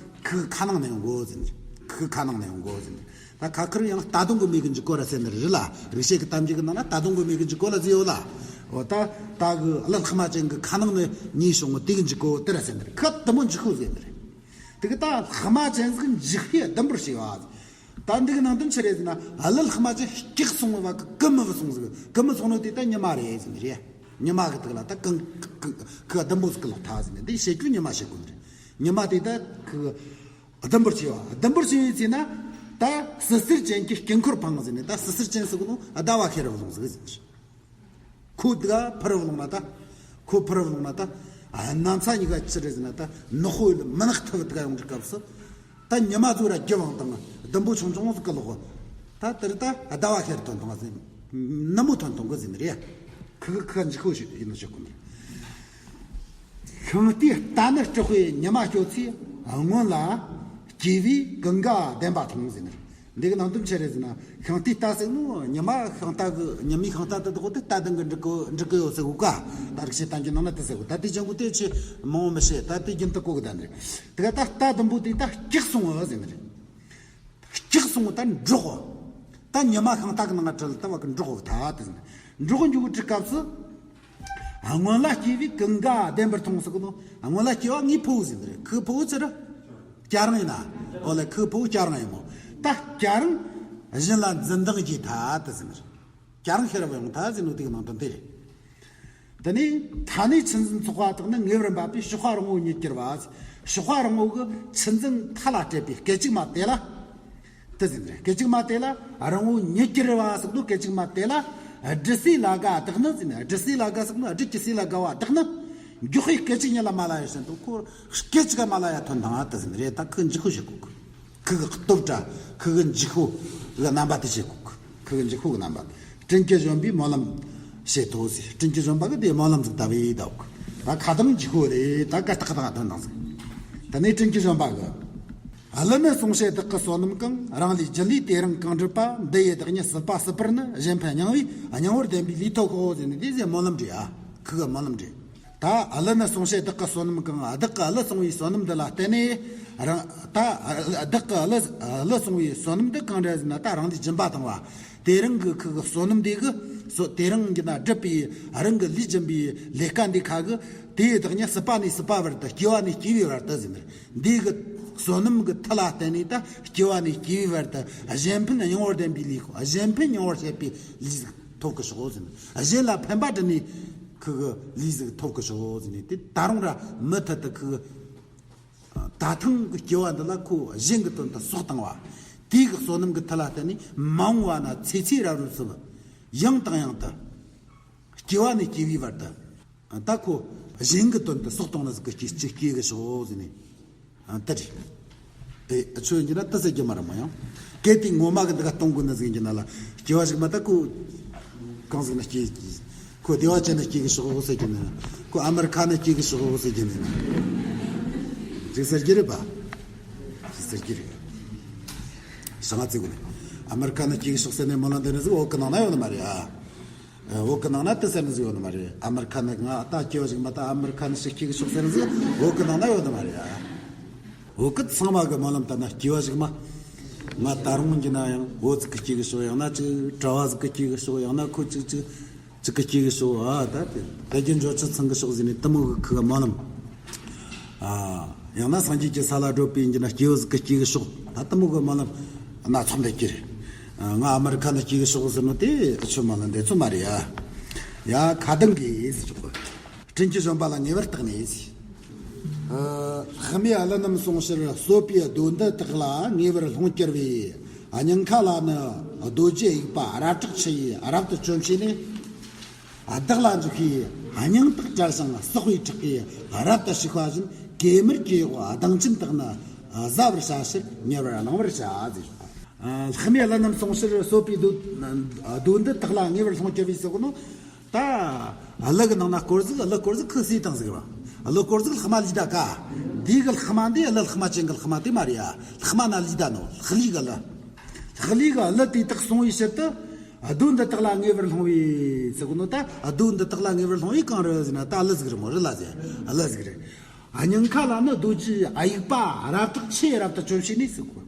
ཁི་གི་ཁ་ནང་ན་ཡོང་གོ་ཟེར་ནས། ཁི་གི་ཁ་ནང་ན་ཡོང་གོ་ཟེར་ནས། ད་ཁ་ཁར་ཡང་རྟ་གདོང་གི་མེ་གི་འཇིག་གོ་ར་ཟེར་ནི་རེད་ལ། རིག་བྱེད་ཀྱི་གཏམ་རྒྱུད་ཀྱི་ནང་ན་རྟ་གདོང་གི་མེ་གི་འཇིག་གོ་ལ་ཟེར་ཡོད་ལ། འོ་ད་ད་གི་ཨ་ལ་ལྷག་མ་ཅན་གི་ཁ་ནང་ནས་ཉེས་བྱུང་ངོ་དེ་གི་འཇིག་གོ་དེ་ར་ཟེར་ནི་རེད། ཁི་དེ་མོ་འཇིགས་ཤོག་ཟེར་ནི་རེད། དེ་གི་ད་ལྷག་མ་ཅན་ཟིག་འཇིགས་ཤིང་ཟླུམ་པོར་བྱས་པ། ད་འདི་གི་ནང་དོན་ཆི་རེད་ཟེར་ན། ཨ་ལ་ལྷག་མ་ཅན་སྐྲག་སོང་བ་གི་ཀི་མི་གི་སོང་ཟིག། ཀི་མི་སོང་ནོ་དེ་ད་ཉི་མ་རེད་ཟེར་ནི་རེད། ཉི་མ་གི་དེ་གི་ལ་ད་ཀི་ཀི་ཀི་ཟླུམ་པོ་ཟིག་གི་ལོག་ཐལ་ཟེར་ནི། འདི་བཤད་རྒྱུ་ཉི་མ་བཤད་དགོས་ནི་རེད། ཉི་མ་དེ་ད་ཁི་གི་ཟླུམ་པོར་བྱས་པ། ཟླུམ་པོར་བྱས་པའི་ཚེ་ན་ད་བསིལ་ཟེར་ཅན་གྱི་དཀྱིལ་འཁོར་འཕངས་ཟེར་ནས། ད་བསིལ་ཟེར་ཅན་ཟེར་གོ་ནོ་ཟླ་བ་ཤེས་རབ་ལོངས་ཟིག་ཟེར། ཁོ་དེ་ག་ཕུར་བུ་ལོངས་ན་ད། ཁོ་ཕུར་བུ་ལོངས་ན་ད། ཨ། གནམ་ས་གཉིས་ཀ་ཆི་རེད་ཟེར་ན། ད་ནག་པོ་ཡོད་ལ་མུན་ནག་ཐིབས་དེ་ག་ཡོང་དུས་སྐབས་སུ། ད་ཉི་མ་ཟིག་ར་རྒྱུ་བང་དང་ཟླུམ་པོ་ཆུང་ཆུང་ཟིག་གི་ལོག་ད་དེར་ད་ཟླ་བ་ཤར་ཐོན་དང་ཟེར། ནུབ་མོ་ཐོན་དང་གི་ཟེར་ནི་རེད། ཁི་གི་ཁི་ག་འཇིགས་ཤོག་ཞིག་ཡིན་ནོ་ཞིག་གོ་ནི། ཤིང་རྟའི་རྟ་ནི་སྐྲག་པས་ཉི་མ་སྐྱོ་ཚེ། སྔོན་ལ་སྐྱེས་པའི་ཀུན་དགའ་བདེན་པ་མཐོང་ཟེར་ནི་རེད། འདི་གི་ནང་དོན་ཆི་རེད་ཟེར་ན། ཤིང་རྟའི་རྟ་ཟེར་ནོ་ཉི་མ་ཤིང་རྟ་གི་ཉི་མའི་ཤིང་རྟ་དེ་དག་དེ་རྟ་གདོང་གི་འགྲིག་གི་འགྲིག་གི་ཡོད་ཟེར་གོ་ག་ད་རིག་བྱེད་གཏམ་རྒྱུད་ནང་ན་དེ་ཟེར་གོ། ད་དེ་ཅང་གོ་དེ་ཆི་མང་བོ་མི་བཤད། ད་དེ་རྒྱུན་དུ་གོ་གི་ད་ནི་རེད། དེ་ག་ད་རྟ་ཟླུམ་པོ་དེ་ད་སྐྲག་སོང་བ་ཟེར་ནི་རེད། སྐྲག་སོང་བ་ད་འདྲོག་གོ། ད་ཉི་མ་ཤིང་རྟ་གི་ནང་ང་བྲལ་ད་བ་གི་འདྲོག་གོ་ད་དེ་ཟེར་ནི། འདྲོག་གི་འཇུག་གི་དུས་སྐབས་སུ། སྔོན་ལ་སྐྱེས་པའི་ཀུན་དགའ་བདེན་པར་མཐོང་ཟེར་གི་ནོ། སྔོན་ལ་སྐྱེ་བ་ངའི་ཕུ་བོ་ཟེར་ནི་རེད། ཁི་གི་ཕུ་བོ་ཅི་རེད། སྐྱ་རེངས་ཡིན་ན། འོ་ལེ། ཁི་གི་ཕུ་བོ་སྐྱ་རེངས་ཡིན་མོ། ད་སྐྱ་རེངས་བཞིན་ལ་འཛིན་མདངས་རྒྱས་ཐལ་དེ་ཟེར་ནི་རེད། སྐྱ་རེངས་ཤེས་རབ་ཡོང་ཐལ་ཟེར་ནོ་དེ་གི་ནང་དོན་དེ་རེད། དེ་ནས་ཐ་ནས་ཆུ་འཛིན་ཚོགས་པ་དག་ནི་ངེས་པར་འབབ་པས། ཞགས་པ་རིང་བོ་ཉིད་ཀྱི་བ། ཞགས་པ་རིང་བོ་གི་ཆུ་འཛིན་མཐའ་ལ་སྤྲད་པའི་སྐད་ཅིག་མ་དེ་ལ། དེ་ཟེར་ནི་རེད། སྐད་ཅིག་མ་དེ་ལ་རིང་བོ་ཉིད་ཀྱི་བ་ཟེར་ནོ། སྐད་ཅིག་མ་དེ་ལ་སྦྲུལ་སའི་ལ་ག་དག་ནི་ཟེར་ནི། སྦྲུལ་སའི་ལ་ག་ཟེར་ནོ་སྦྲུལ་གྱི་སའི་ལ་ག་བ་དག་ནི། མགྱོགས་པའི་སྐད་ཅིག་ཉིད་ལ་མ་ལ་ཡར་ཕྱིན་ཏོ། ཁོ་སྐད་ཅིག་ག་མ་ལ་ཡར་ཐོན་དང་ཨ་དེ་ཟེར་ནི་རེད། ད་ཁི་གི་འཇིགས་ཤོག་ཞིག་གོ་གི། ཁི་གི་སྟོབས་དྲ་ཁི་གི་འཇིགས་ཤོག་གི་རྣམ་པ་དེ་བྱེད་གོ་གི། ཁི་གི་འཇིགས་ཤོག་གི་རྣམ་པ། སྤྲིན་གྱི་བཞོན་པས་སྨོན་ལམ་བྱེད་དོ་ཟེར། སྤྲིན་གྱི་བཞོན་པ་གི་དེ་སྨོན་ལམ་ཟིག་བཏབ་ཡི་ད་གོ་གི། ད་ཁ་གདངས་འཇིགས་ཤོག་རེད། ད་ག་ཏག་ཏག་ཐོན་དང་ཟིག། དེ་ནས་སྤྲིན་གྱི་བཞོན་པ་གི། ཨ་ལ་ནི་གསུང་བཤད་བདག་གི་བསོད་ནམས་གང་། རང་ལས་རྒྱུད་ལས་དེ་རིང་གང་འགྲུབ་པ། འདི་ཡིས་བདག་ཉིད་སྲིད་པ་སྲིད་པར་ནི། གཞན་ཕན་སྙིང་བའི་སྙིང་བོར་ལྡན་པའི་ལུས་ཐོབ་གོ་ཟེར་ནས་དེ་ཟེར་སྨོན་ལམ་འདྲི་ཡ། ཁི་གི་སྨོན་ལམ་འདྲི། ད་ཨ་ལ་ནི་གསུང་བཤད་བདག་གི་བསོད་ནམས་གང་། བདག་གི་ཨ་ལ་གསུང་བའི་བསོད་ནམས་འདི་ལ་བརྟེན་ནས་རང་ད་བདག་གི་ཨ་ལ་ཨ་ལ་གསུང་བའི་བསོད་ནམས་འདི་གང་འདྲ་ཟེར་ན། ད་རང་ལས་སྦྱིན་པ་བཏང་བ། དེ་རིང་གི་ཁི་གི་བསོད་ནམས་འདི་གི་བསོད་དེ་རིང་གི་ན་བསྒྲུབས་པའི་རང་གི་ལས་སྦྱིན་པའི་ལས་ཀ་འདི་ཁ་གི་དེ་ཡི་བདག་ཉིད་སྲིད་པ་ནས་སྲིད་པ་བར་དུ། སྐྱེ་བ་ནས་སྐྱེ་བའི་བར་དུ་ཟེར་ནས། འདི་གི་བསོད་ནམས་ཀྱི་མཐུ་ལ་བརྟེན་ནས་ད་སྐྱེ་བ་ནས་སྐྱེ་བའི་བར་དུ་གཞན་ཕན་སྙིང་བོར་ལྡན་པའི་ལུས། གཞན་ཕན་སྙིང་བོར་བྱེད་པའི་ལུས་ཟིག་ཐོབ་ཀྱི་ཤོག་ཟེར་ནས། གཞན་ལ་ཕན་པ་བསྒྲུབ་ནས་ཁི་གི་ལུས་ཟིག་ཐོབ་ཀྱི་ཤོག་ཟེར་ནས། དེ་ད་རུང་ར་མུ་མཐུད་དུ་ཁི་གི་ད་ཐེངས་ཀྱི་སྐྱེ་བ་འདི་ལ་ཁོ་གཞན་གྱི་དོན་དུ་སྲོག་བཏང་བ། དེའི་གི་བསོད་ནམས་ཀྱི་མཐུ་ལ་བརྟེན་ནས་མ་འོངས་པ་ན་ཚེ་ཚེ་རབས་རིམ་སུ་ ཡང་དང་ཡང་དུ། སྐྱེ་བ་ནས་སྐྱེ་བའི་བར་དུ། ད་ཁོ་གཞན་གྱི་དོན་དུ་སྲོག་གཏོང་ན་ཟིག་གི་སྐྱེ་སྐྱེ་སྐྱེ་གི་ཤོག་ཟེར་ནས། ཨ། དེ་རེད། དེ་ཁྱོད་ཡིན་གྱི་ན་དེ་ཟེར་གྱི་མ་རེད་མོ། ཡང་གལ་ཏེ་ངོ་མ་གི་འདི་ག་གཏོང་དགོས་ན་ཟིག་ཡིན་གྱི་ན་ལ། སྐྱེ་བ་ཞིག་མ་ད་ཁོ་གང་ཟིག་ན་སྐྱེ། ཁོ་བདེ་བ་ཅན་ན་སྐྱེ་གི་ཤོག་ཟེར་གྱི་ན། ཁོ་ཨ་མེ་རི་ཁ་ན་སྐྱེ་གི་ཤོག་ཟེར་གྱི་ན། ཅིག་ཟེར་གྱི་རེད་པ། ཅིག་ཟེར་གྱི་རེད། ཞང་ང་ཚིག་གོ་ནས། ཨ་མེ་རི་ཁ་ན་སྐྱེ་གི་ཤོག་ཟེར་ནས་མོ་ལ་འདི་ནི་ཟིག་བོད་གི་ནང་ན་ཡོད་ནི་མ་རེད་ཨ། ཨ། བོད་གི་ནང་ན་དེ་ཟེར་ནི་ཟིག་ཡོད་ནི་མ་རེད། ཨ་མེ་རི་ཁ་ནི་ང་ད་སྐྱེ་བ་ཞིག་མ་ད་ཨ་མེ་རི་ཁ་ནི་ཞིག་སྐྱེ་གི་ཤོག་ཟེར་ནི་ཟིག་བོད་གི་ནང་ན་ཡོད་ནི་མ་རེད་ཨ། བོད་གི་ཚང་མ་གི་སྨོན་ལམ་ལྟར་ན་སྐྱེ་བ་ཞིག་མ། ང་ད་རུང་གི་ན་ཡང་བོད་ཟིག་གི་སྐྱེ་གི་ཤོག་ཡང་ན་ཅིག་གྲྭ་བ་ཟིག་གི་སྐྱེ་གི་ཤོག་ཡང་ན་ཁོ་ཅིག་ཅིག་ཅིག་གི་སྐྱེ་གི་ཤོག་ཨ། ད་དེ་དེ་གི་འབྱོར་ཆུ་ཚང་གི་ཤོག་ཟེར་ནས་དེ་མོ་གི་ཁུ་གི་སྨོན་ལམ། ཨ། ཡང་ན་སངས་རྒྱས་ཀྱི་ས་ལ་བགྲོད་པའི་ཡིན་གྱི་ན་སྐྱེ་བོ་ཟིག་གི་སྐྱེ་གི་ཤོག་ད་དེ་མོ་གི་སྨོན་ལམ་སྣ་ཚོགས་འདེབས་ཀྱི་རེད། ང་ཨ་མེ་རི་ཁ་ནས་སྐྱེ་གི་ཤོག་ཟེར་ནོ་དེ་ཆོས་སྨོན་ལམ་འདེབས་ཚུལ་མ་རེད་ཡ། ཡ་ཁ་གདང་གི་ཟེར་ཆོག་གི། སྤྲིན་གྱི་བཞོན་པ་ལ་ངེས་པར་བརྟགས་ནས་ཟེར། ཨ། ལྷག་མེད་ཀླུ་རྣམས་སྲུང་ཕྱིར་གསོད་པའི་སྡོད་འདི་དག་ལ་ངེས་པར་ལྷུང་གྱུར་པའི་སྙིང་ཁ་ལ་ནི་རྡོ་རྗེ་དབྱུག་པ་རལ་གྲི་ཆུ་ཡིས་རབ་ཏུ་བཅོམ་བྱས་ནས། བདག་ལ་འཇུག་པའི་སྙིང་ཐག་བྲལ་ཞིང་བསྲེགས་པའི་ཁྲག་གིས་རབ་ཏུ་བྱུག་པ་བཞིན་གེ་མོར་གྱི་གཡོག་གདེངས་ཅན་དག་ནི་བཟའ་བར་བྱ་ཕྱིར་ཉེ་བར་བླང་བར་བྱ་ཟེར། ལྷག་མེད་ཀླུ་རྣམས་སྲུང་ཕྱིར་གསོད་པའི་སྡོད་སྡོད་འདི་དག་ལ་ངེས་པར་ལྷུང་གྱུར་པའི་ཟེར་གོ་ནོ། ད་ཀླུ་གི་ནང་ན་དཀོར་ཟིག་ཀླུ་དཀོར་ཟིག་ཁུ་སི་དང་ཟིག་ར། ཀླུ་དཀོར་ཟིག་ལྷག་མ་ལི་ད་ཀ་དེ་གི་ལྷག་མ་འདི་ཀླུ་ལྷག་མ་ཅན་གི་ལྷག་མ་དེ་མ་རེད་ཡ། ལྷག་མ་ན་ལི་ད་ནོ་ལྷག་ལུས་གི་ཀླུ། ལྷག་ལུས་གི་ཀླུ་དེ་དག་སྲུང་བའི་ཕྱིར་དུ། སྡོད་འདི་དག་ལ་ངེས་པར་ལྷུང་བའི་ཟེར་གོ་ནོ་ད། སྡོད་འདི་དག་ལ་ངེས་པར་ལྷུང་བའི་གང་རེད་ཟེར་ན་ད་ཀླུ་ཟིག་རེད་མོ། རི་ལ་ཟེར་ཀླུ་ཟིག་རེད། སྙིང་ཁ་ལ་ནི་རྡོ་རྗེ་དབྱུག་པ་རལ་གྲི་ཆུ་ཡིས་རབ་ཏུ་བཅོམ་བྱས་ནས་ཟེར་གོ།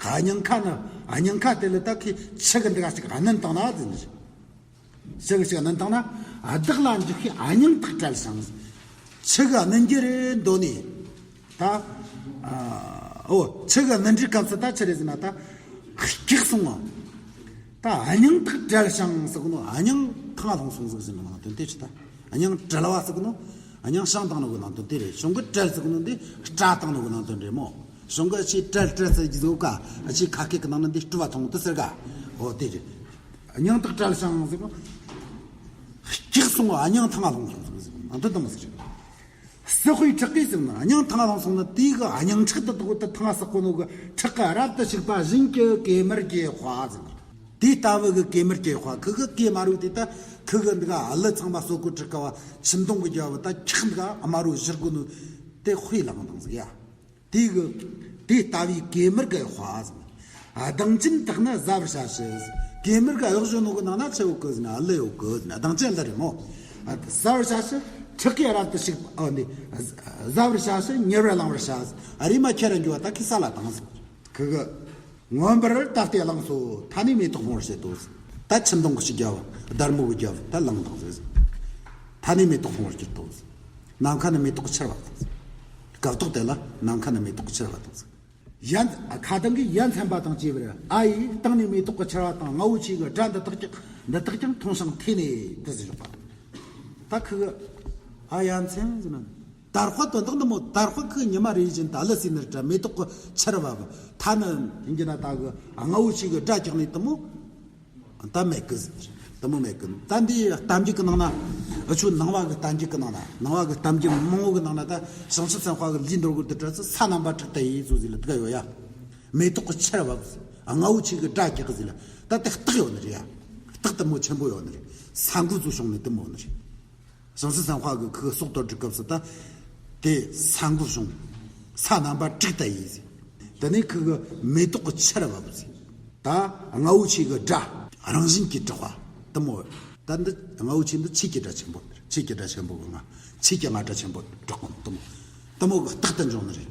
སྙིང་ཁ་ནི་སྙིང་ཁ་དེ་ལ་ད་ཁོས་ཆུ་གི་འདི་ག་ཅིག་གནོན་བཏང་ན་ཟེར་ནི། ཆུ་གི་ཅིག་གནོན་བཏང་ན་བདག་ལ་འཇུག་པའི་སྙིང་ཐག་བྲལ་ཞིང་། ཆུ་གིས་གནོན་རྒྱུ་རེད་འདོད་ནས། ད། ཨ། འོ། ཆུ་གིས་གནོན་རྒྱུའི་སྐབས་སུ་ད་ཆི་རེད་ཟེར་ན་ད། སྐྲག་སོང་ངམ། ད་སྙིང་ཐག་བྲལ་ཞིང་ཟེར་གོ་ནོ་སྙིང་ཐང་ལྷུང་སོང་ཟིག་ཟེར་ནོ་ནང་དོན་དེ་ཆི་ད། སྙིང་བྲལ་བ་ཟེར་གོ་ནོ། སྙིང་བཤང་བཏང་ནོ་གི་ནང་དོན་དེ་རེད། གཞུང་གི་བྲལ་ཟེར་གོ་ནོ་འདི་སྐྲག་བཏང་ནོ་གི་ནང་དོན་རེད་མོ། གཞུང་གི་ཆི་བྲལ་བྲལ་ཟེར་གྱི་ཟིག་ག་ཨ་ཆི་ཁ་སྐད་གི་ནང་ན་འདི་སྐྲུ་བ་ཐོང་དུ་ཟེར་ག་འོ་དེ་རེད། སྙིང་ཐག་བྲལ་ཞིང་ཟེར་གོ། སྐྲག་སོང་ངམ་སྙིང་ཐང་ལྷུང་སོང་ཟིག་ཟེར་ནོ་འདི་དང་ཟིག་རེད། བསྲེགས་པའི་ཁྲག་གིས་ཟེར་ན་སྙིང་ཐང་ལྷུང་སོང་ན་དེ་གི་སྙིང་ཁྲག་དེ་དག་དེ་ཐང་བསྲེགས་གོ་ནོ་གི་ཁྲག་གིས་རབ་ཏུ་བྱུགས་པ་བཞིན་གྱི་གེ་མོར་གྱི་དཔའ་ཟེར། དེ་ལྟ་བུ་གི་གེ་མོར་གྱི་དཔའ་ཁུ་གི་གེ་དམར་བོ་དེ་ད་ཁུ་གི་འདི་ག་ཀླུ་ཚང་མ་གསོད་གོ་དུས་སྐབས་ཁྱིམ་སྡོང་གི་རྒྱབ་ད་ཁྲག་འདི་ག་དམར་བོ་བཞུར་གོ་ནོ་དེ་དཔེ་བླངས་བཏང་ཟིག་ཡ། དེ་གི་དེ་ལྟ་བུའི་གེ་མོར་གྱི་དཔའ་ཟེར། གདེངས་ཅན་དག་ནི་བཟའ་བར་བྱ་ཕྱིར། གེ་མོར་གྱི་གཡོག་བཞོན་ནོ་གི་ནང་ན་ཆི་ཡོད་གི་ཟེར་ན་ཀླུ་ཡོད་གི་ཟེར་ན་གདེངས་ཅན་ཀླུ་རེད་མོ། བཟའ་བར་བྱ་ཕྱིར་ཁྲག་གིས་རབ་ཏུ་བྱུགས་པ་འདི། བཟའ་བར་བྱ་ཕྱིར་ཉེ་བར་བླང་བར་བྱ། རེམ་མ་ཁྱེར་ར་འགྱོ་བ་ད་ཁོས་ས་ལ་བཏང་ཟིག་ཁུ་གི། མངོན་པར་བཏབ་སྟེ་བླངས་སོ། ཐ་ནས་མེ་ཏོག་ལྷུང་བར་བྱེད་དོ། ད་ཁྱིམ་སྡོང་གི་ཅིག་རྒྱབ་བརྡར་མོ་གི་རྒྱབ་ད་བླངས་བཏང་ཟིག་ཐ་ནས་མེ་ཏོག་ལྷུང་བར་གྱུར་ཏོ། ནམ་མཁའ་ནས་མེ་ཏོག་གི་ཆར་བབས་བཏང་ཟིག་སྐབས་ཐོག་དེ་ལ་ནམ་མཁའ་ནས་མེ་ཏོག་གི་ཆར་བབས་བཏང་ཟིག་ཡ། ཁ་གདང་གིས་ཡ་མཚན་པ་དང་བཅས་པར་ཨ་ཡེ། སྟེང་ནས་མེ་ཏོག་གི་ཆར་བ་དང་རྔ་བོ་ཆེ་གི་སྒྲ་འདི་དག་ཀྱང་འདི་དག་ཀྱང་མཐོང་ཞིང་ཐོས་ནས་དེ་ཟེར་བཞག་པ། ད་ཁུ་གི་ཨ་ཡ་མཚན་ཟེར་ན། དར་དཔའ་དོན་དག་འདི་མོ། དར་དཔའ་ཁུ་ཉི་མ་རེ་བཞིན་ད་ཀླུ་སྲིན་ནར་དྲ་མེ་ཏོག་གི་ཆར་བབས། ཐ་ན་ཡིན་གྱི་ན་ད་གི་རྔ་བོ་ཆེ་གི་སྒྲ་རྒྱག་ནས་དེ་མོ། ད་མེད་གི་ཟེར། དེ་མོ་མེད་གི། ད་འདི་གཏམ་རྒྱུད་གི་ནང་ན། འུ་ཆོ་ནང་བ་གི་གཏམ་རྒྱུད་གི་ནང་ན། ནང་བ་གི་གཏམ་རྒྱུད་མང་བོ་གི་ནང་ན་ད་བྱང་ཆུབ་སེམས་དཔའ་གི་ལུས་འདོར་གི་དུ་དྲག་ཚེ་ས་རྣམ་པ་དྲུག་ཏུ་ཡལ་ཟེར་ལ་དེ་ག་ཡོད་ཡ། མེ་ཏོག་གི་ཆར་བབས་ཟེར། རྔ་བོ་ཆེ་གི་སྒྲ་རྒྱག་གི་ཟེར་ལ། ད་དེ་རྟགས་ཡོད་ནི་རེད་ཡ། རྟགས་དེ་མོ་ཆེན་པོ་ཡོད་ནི་རེད། ས་འགུལ་ཚུལ་བྱུང་ནི་དེ་མོ་ནི་རེད། བྱང་སེམས་སེམས་དཔའ་གི་ཁུ་གི་སྲོག་དོར་དུས་སྐབས་སུ་ད། དེ་ས་འགུལ་བྱུང་། ས་རྣམ་པ་དྲུག་ཏུ་ཡལ་ཟེར། དེ་ནས་ཁུ་གི་མེ་ཏོག་གི་ཆར་བབས་ཟེར། ད་རྔ་བོ་ཆེ་གི་སྒྲ་རང་བཞིན་གྱིས་གྲགས་པ་དེ་མོ། ད་འདི་རྔ་བོ་ཆེ་འདི་ཆོས་ཀྱི་སྒྲ་ཆེན་པོ། ཆོས་ཀྱི་སྒྲ་ཆེན་པོ་གི་ང་། ཆོས་ཀྱི་རྔ་སྒྲ་ཆེན་པོ་གྲགས་པ་དེ་མོ། དེ་མོ་གི་རྟགས་དེ་འབྱུང་ནི་རེད།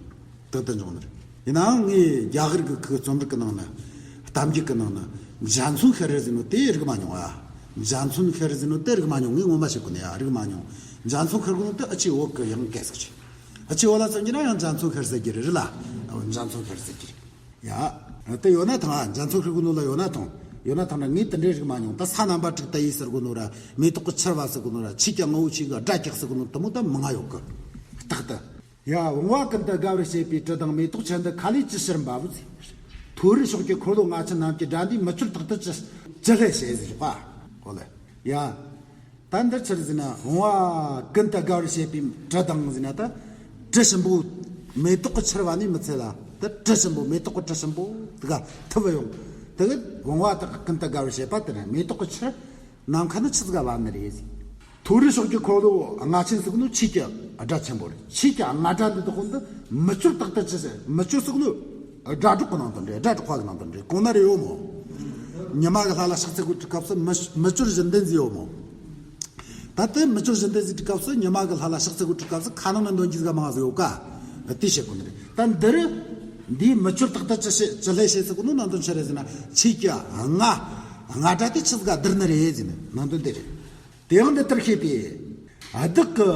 རྟགས་དེ་འབྱུང་ནི་རེད། ཡིན་ནའང་ངས་རྒྱ་གར་གི་ཁུ་རྩོམ་རིག་གི་ནང་ན། གཏམ་རྒྱུད་གི་ནང་ན། འཇའ་ཚོན་ཤར་རེ་ཟེར་ནོ་དེ་རིག་མ་མྱོང་ཨ། འཇའ་ཚོན་ཤར་རེ་ཟེར་ནོ་དེ་རིག་མ་མྱོང་། ངས་ངོ་མ་བཤད་གོ་ནི་ཨ། རིག་མ་མྱོང་། འཇའ་ཚོན་ཤར་གོ་ནོ་དེ་ཨ་ཆི་བོད་གི་ཡང་སྐད་ཟིག་ཆི། ཨ་ཆི་བོད་ལ་ཚོན་གྱི་ན་ཡང་འཇའ་ཚོན་ཤར་ཟེར་གྱི་རེད་རེད་ལ། འཇའ་ཚོན་ཤར་ཟེར་གྱི་རེད། ཡ། དེ་ཡོད་ན་ཐང་ཨ། འཇའ་ཚོན་ཤར་གོ་ནོ་ལ་ཡོད་ན་ཐང་། ཡོད་ན་ཐང་ན་ངས་དེ་འདྲའི་རིག་མ་མྱོང་། ད་ས་རྣམ་པ་དྲུག་ཏུ་ཡལ་ཟེར་གོ་ནོ་ར། མེ་ཏོག་གི་ཆར་བབས་ཟེར་གོ་ནོ་ར། ཆོས་ཀྱི་རྔ་བོ་ཆེ་གི་སྒྲ་རྒྱག་ཟེར་གོ་ནོ་དེ་མོ་ད་མང་ང་ཡོད་གི། རྟགས་དེ། ཡ། བུང་བ་ཀུན་ཏུ་དགའ་བར་བྱེད་པའི་དྲི་དང་མེ་ཏོག་ཅན་འདི་ཁ་ལས་ཅི་ཕྱིར་འབབ་ཟེར། མཐོ་རིས་ཕྱོགས་ཀྱི་འཁོར་ལོ་རྔ་ཆེན་རྣམས་ཀྱི་སྒྲ་འདིས་མི་ཆོད་རྟག་ཏུ་ཅི་ཅི་སླད་བྱེད་ཟེར་བ། ཨོ་ལེ། ཡ། ད་འདིར་ཆི་རེད་ཟེར་ན། བུང་བ་ཀུན་ཏུ་དགའ་བར་བྱེད་པའི་དྲི་དང་ཟེར་ན། ད་དྲི་ཞིམ་པོ། མེ་ཏོག་གི་ཆུར་བ་ནས་མི་ཚད་ལ། ད་དྲི་ཞིམ་པོ། མེ་ཏོག་གི་དྲི་ཞིམ་པོ་དེ་ག་ཐུབ་ཡོང་། དེ་གི་བུང་བ་དག་ཀུན་ཏུ་དགའ་བར་བྱེད་པ་དེ་ནི་མེ་ཏོག་གི་ཆུར་ནམ་མཁའ་ནས་ཆུ་ཟིག་བབས་ནི་རེད། མཐོ་རིས་ཕྱོགས་ཀྱི་འཁོར་ལོ་རྔ་ཆེན་ཟེར་གོ་ནོ་ཆོས་ཀྱི་སྒྲ་ཆེན་པོ་རེད། ཆོས་ཀྱི་རྔ་སྒྲ་འདི་དག་འདི་མི་སྐྱོར་རྟག་ཏུ་ཅི་ཟེར། མི་སྐྱོར་ཟེར་གོ་ནོ་སྒྲ་སྒྲོག་གི་ནང་དོན་རེད། སྒྲ་སྒྲོག་པ་གི་ནང་དོན་རེད། གོང་ན་རེ་ཡོད་མོ། ཉི་མ་གི་ལྷ་ལ་ཕྱག་འཚལ་གོ་དུས་སྐབས་སུ་མི་མི་སྐྱོར་བཞིན་ལྡན་ཟེར་ཡོད་མོ། ད་ལྟ་མི་སྐྱོར་བཞིན་ལྡན་ཟེར་དུས་སྐབས་སུ་ཉི་མ་གི་ལྷ་ལ་ཕྱག་འཚལ་གོ་དུས་སྐབས་སུ་ཁ་ནང་ན་འདོན་རྒྱུ་ཟིག་མང་ཟིག་ཡོད་ཀ། དེ་བཤད་གོ་ནི་རེད། ད་འདི་རུ་འདིའི་མི་སྐྱོར་རྟག་ཏུ་ཅི་བྱེད་ཅི་ལས་བྱེད་ཟེར་གོ་ནོ་ནང་དོན་ཆི་རེད་ཟེར་ན། ཆོས་ཀྱི་རྔ་རྔ་སྒྲ་དེ་ཆི་ཟིག་ག་བསྡུར་ནི་རེད་ཟེར་ནི་ནང་དོན་དེ་རེད། དེའང་འདི་ལྟར་ཤེས་པས། བདག་གི་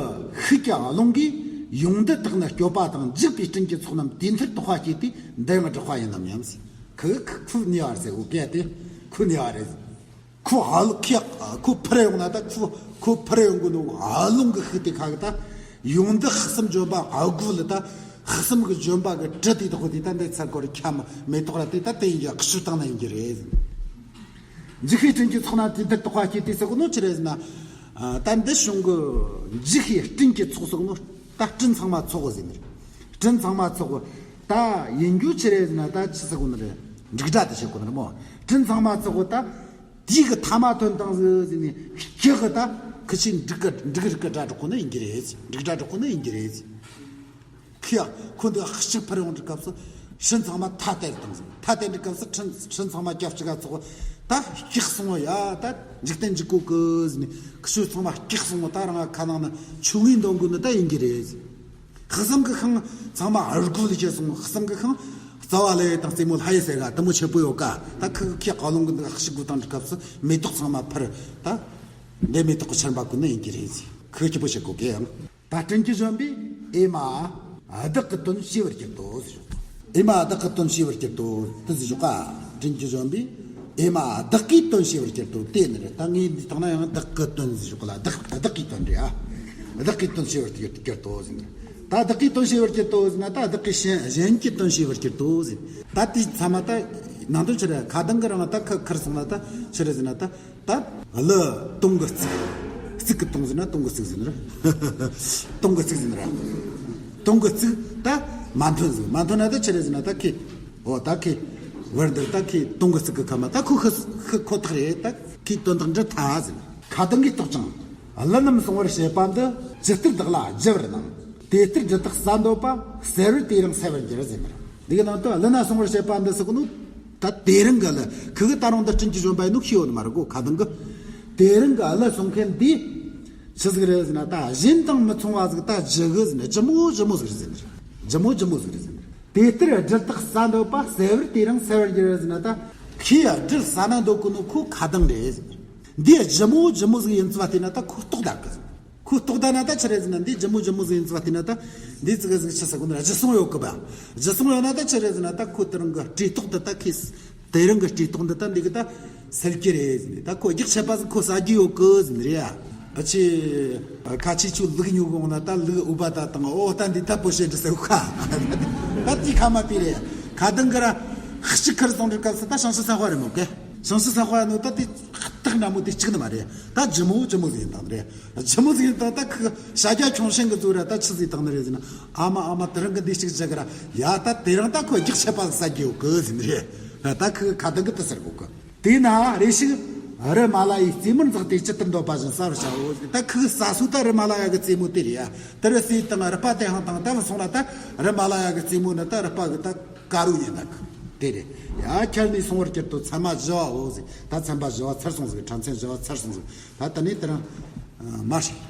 ཤུགས་ཀྱི་རླུང་གིས་ཡོངས་འདི་དག་ནི་སྐྱོབ་པ་དང་། འཇིག་པའི་སྤྲིན་གྱི་ཚོགས་རྣམས་དུས་མཐར་དག་པ་སྐྱེས་ཏེ། འདི་ཡང་སྒྲོག་པ་ཡིན་ནམ་སྙམ་ཟེར། ཁོ་ཁོ་ནུས་པ་རེད་ཟེར། འོ་གལ་ཏེ་ཁོ་ནུས་པ་རེད། ཁོ་ཧ་ལ་ཁོ་ཁོ་འཕུར་ཡོང་ན། ད་ཁོ་ཁོ་འཕུར་ཡོང་གི་ནོ་རླུང་གི་ཤུགས་དེ་ཁ་གི་ད་ཡོངས་འདི་དཔག་བསམ་ལྗོན་པ་ཨ་གུ་ལ། ད་དཔག་བསམ་གི་ལྗོན་པ་གི་དྲི་དེ་དག་དེ་ད་འདི་ཚར་གོ་རེ་ཁྱམ་མེ་ཏོག་ར་དེ་ད་དེ་ཡིན་གྱི་ཁ་ཤུ་བཏང་ན་ཡིན་གྱི་རེད། འཇིག་པའི་སྤྲིན་གྱི་ཚོགས་རྣམས་དུས་མཐར་དག་པ་སྐྱེས་ཏེ་ཟེར་གོ་ནོ་ཆི་རེད་ཟེར་ན། ཨ། ད་འདི་བྱུང་གི་འཇིག་པའི་སྤྲིན་གྱི་ཚོགས་ཟེར་གོ་ནོ། ད་སྤྲིན་ཚང་མ་ཚོགས་ཟེར་ནི་རེད། སྤྲིན་ཚང་མ་ཚོགས། ད་ཡིན་རྒྱུ་ཆི་རེད་ཟེར་ན། ད་ཆི་ཟེར་གོ་ནི་རེད། འབྲུག་སྒྲ་དེ་བཤད་གོ་ནི་རེད་མོ། སྤྲིན་ཚང་མ་ཚོགས། ད་དེའི་གི་མཐའ་མ་ཐོན་བཏང་ཟིག་ཟེར་ནི་སྐྱེ་གི། ད་ཁི་ཆོས་འབྲུག་གི་འབྲུག་རིགས་གི་སྒྲ་སྒྲོག་གོ་ནི་ཡིན་གྱི་རེད། འབྲུག་སྒྲ་སྒྲོག་གོ་ནི་ཡིན་གྱི་རེད། ཁོ་ཡ་ཁོ་འདི་གཅིག་འཕུར་ཡོང་དུས་སྐབས་སུ་སྤྲིན་ཚང་མ་ཐ་དད་བཏང་ཟིག་ཐ་དད་དུས་སྐབས་སུ་སྤྲིན་སྤྲིན་ཚང་མ་རྒྱབ་གཅིག་ག་ཚོགས། ད་སྐྱེས་སོང་བ་ཡ། ད་འཇིག་རྟེན་འཇིག་གོ་གི་ཟེར་ནི་ཁི་ཆོས་ཚང་མ་སྐྱེས་སོང་བ། ད་རང་ཁ་ནང་ན་ཆུང་ངུའི་འདོན་དགོས་ནི་ད་ཡིན་གྱི་རེད། དཔག་བསམ་གི་ཤིང་ཚང་མ་རུ་གུ་ལ་སྐྱེས་སོང་། དཔག་བསམ་གི་ཤིང་རྩ་བ་ལས་དང་རྩེ་མོ་ལྷ་ཡི་སེ་ག་དུ་མོ་ཆེ་པོ་ཡོད་ཀ། ད་ཁི་ཁི་ཀ་ལོང་གི་འདི་ག་ཤི་དགོས་བཏང་དུས་སྐབས་སུ་མེ་ཏོག་ཚང་མ་འཕུར། ད་འདི་མེ་ཏོག་གི་ཆར་འབབ་གོ་ནི་ཡིན་གྱི་རེད་ཟེར། ཁོས་སྐྱིད་པོ་བྱེད་གོ་གི་ཡང་། ད་སྤྲིན་གྱི་བཞོན་པས་ཨེ་མ་བདག་གི་དོན་ཤེས་པར་གྱུར་ཏོ་ཟེར། ཨེ་མ་བདག་གི་དོན་ཤེས་པར་གྱུར་ཏོ། དེ་ཟེར་ཞོག་ག་སྤྲིན་གྱི་བཞོན་པས་ཨེ་མ་བདག་གི་དོན་ཤེས་པར་གྱུར་ཏོ། དེ་ནི་རེད། ད་ངས་འདི་དང་ན་ཡང་བདག་གི་དོན་ཟེར་ཞོག་ག་ལ། བདག་བདག་གི་དོན་རེད་ཨ། བདག་གི་དོན་ཤེས་པར་གྱུར་ཏོ་ཟེར། ད་བདག་གི་དོན་ཤེས་པར་གྱུར་ཏོ་ཟེར་ན། ད་བདག་གི་གཞན་གཞན་གྱི་དོན་ཤེས་པར་གྱུར་ཏོ་ཟེར། ད་དེ་ཚང་མ་ད་ནང་དོན་ཆི་རེད། ཁ་གདང་གི་རང་ད་ཁ་ཁར་སོང་ན་ད་ཆི་རེད་ཟེར་ན། ད་ད་གླུ་དུང་གི་གཙིགས། གཙིགས་གི་དུང་ཟེར་ན་དུང་གི་གཙིགས་ཟེར་ན་ར། དུང་གི་གཙིགས་ཟེར་ན་ར། དུང་གི་གཙིགས་ད་མ་འཐོན་ཟིག་མ་འཐོན་ན་ད་ཆི་རེད་ཟེར་ན། ད་ཁི་འོ་ད་ཁི་བར་འདིར་ད་ཁི་དུང་གི་གཙིགས་གི་ཁ་མ་ད་ཁོ་ཤི་ཤི་ཁོ་ཐག་རེད། ད་ཁི་དོན་དག་འདྲི་ཐལ་ཟེར། ཁ་གདང་གིས་རྟོགས་ཀྱང་གླུ་རྣམས་གསུང་བར་བྱེད་པ་འདི། ཇི་ལྟར་བདག་ལ་བགྱི་བར་སྣང་། དེ་ལྟར་སྒྲུབ་རྟགས་གསལ་འདོད་པ། གསལ་བར་དེ་རིང་གསལ་བར་འགྱུར་ཟེར་མར། འདི་གི་ནང་དུ་གླུ་ན་གསུང་བར་བྱེད་པ་འདི་ཟེར་གོ་ནོ། ད་དེ་རིང་གི་གླུ་ཁི་གི་ད་རུང་འདི་སྤྲིན་གྱི་བཞོན་པ་ཡིན་ནོ་ཤེས་ཡོད་ནི་མ་རེད་གོ། ཁ་གདང་གི་དེ་རིང་གི་གླུ་གསུང་མཁན་འདི་ཆི་ཟིག་རེད་ཟེར་ན། ད་གཞན་དང་མི་མཚུངས་པ་ཟིག་ད་ལྗི་གི་ཟེར་ན། ལྗི་མོ་ལྗི་མོ་ཟིག་རེད་ཟེར་ནི་རེད། ལྗི་མོ་ལྗི་མོ་ཟིག་རེད་ཟེར་ནི་རེད། དེ་ལྟར་སྒྲུབ་རྟགས་གསལ་འདོད་པ། གསལ་བར་དེ་རིང་གསལ་བར་འགྱུར་ཟེར་ན། ད་ཁོས་སྒྲུབ་གསལ་ན་འདོད་གོ་ནོ་ཁོ་ཁ་གདང་རེད་ཟེར་ནི་རེད། འདི་ལྗི་མོ་ལྗི་མོ་ཟིག་ཡིན་ཙི་བ་བལྟས་ན་ད་ཁོ་རྟོགས་ད་གི་ཟེར་ནི་རེད། ཁོ་རྟོགས་ད་ན་ད་ཆི་རེད་ཟེར་ན། འདི་ལྗི་མོ་ལྗི་མོ་ཟིག་ཡིན་ཙི་བ་བལྟས་ན། ད་འདི་ཙི་ག་ཟིག་ཆི་ཟེར་གོ་ནི་ར། ལྗི་སོང་ཡོད་གི་བ། ལྗི་སོང་ཡོད་ན་ད་ཆི་རེད་ཟེར་ན། ད་ཁོ་དེ་རིང་གི་བཀྲེས་ལྟོགས་འདི་ད་ཁོས་དེ་རིང་གི་བཀྲེས་ལྟོགས་འདི་ད་འདི་གི་ད་སེལ་གྱི་རེད་ཟེར་ནི། ད་ཁོ་རྒྱགས་ཆད་པ་ཟིག་ཁོ་ཟ་རྒྱུ་ཡོད་གི་ཟེར་ནི་རེད་ཡ། ཨ་ཆི། ཁ་ཆེ་ཆུ་ལུག་ཉོ་གོང་ན་ད་ལུག་ཨུ་པ་ད་དང་། ཨོ་ད་འདི་ད་པོ་ཤེས་འདྲི་ཟེར་གོ་ཁ། ད་དེ་ཁ་མ་དེ་རེད། ཁ་གདང་གི་ར་གཅིག་ཁར་སོང་འདྲི་སྐབས་སུ་ད་བྱང་ཆུབ་སེམས་དཔའ་རེད་མོ་གི། བྱང་ཆུབ་སེམས་དཔའ་ནོ་ད་དེ་སྟག་འདྲ་མོ་དེ་གཅིག་ནི་མ་རེད། ད་ལྗི་མོ་ལྗི་མོ་ཟིག་ཡིན་དང་རེད། ལྗི་མོ་ཟིག་ཡིན་དང་ད་ཁི་ཤཱཀྱ་ཁྱུང་ཆེན་གི་ཚུལ་ར་ད་ཆི་ཟིག་དང་ནི་རེད་ཟེར་ན། ཨ་མ་ཨ་མ་དེ་རིང་གི་འདི་གཅིག་བྱེད་གི་ར། ཡ་ད་དེ་རིང་ད་ཁོ་རྒྱགས་ཆད་པ་ཟ་རྒྱུ་ཡོད་གི་ཟེར་ནི་རེད། ད་ཁི་ཁ་གདང་གི་དེ་ཟེར་གོ་གི། དེས་ན་རེ་ཞིག་རི་མ་ལ་ཡའི་རྩེ་མོར་འཛེགས་ཏེ་ཇི་ལྟར་འདོད་པ་བཞིན་བཟའ་བར་བྱའོ། ད་ཁི་ཟ་སྲོལ་ད་རི་མ་ལ་ཡ་གི་རྩེ་མོ་དེ་རེད་ཡ། དེ་རུ་ཟས་དང་རུས་པ་དེ་ཧང་དང་ད་བུད་སོང་ན། ད་རི་མ་ལ་ཡ་གི་རྩེ་མོ་ནི་ད་རུས་པ་གི་ད་དཀར་རོ་ཡིན་ད་གི་དེ་རེད་ཡ། ཁྱེར་ནས་སོང་བར་གྱུར་ཏོ། མཚན་མ་བཞི་བའོ་ཟེར། ད་ཚན་པ་བཞི་བ་ཚར་སོང་ཟིག་ཕྲ་མཚན་བཞི་བ་ཚར་སོང་ཟིག་ད་དེ་ནས་དེ་རིང་མ་ཧྲི།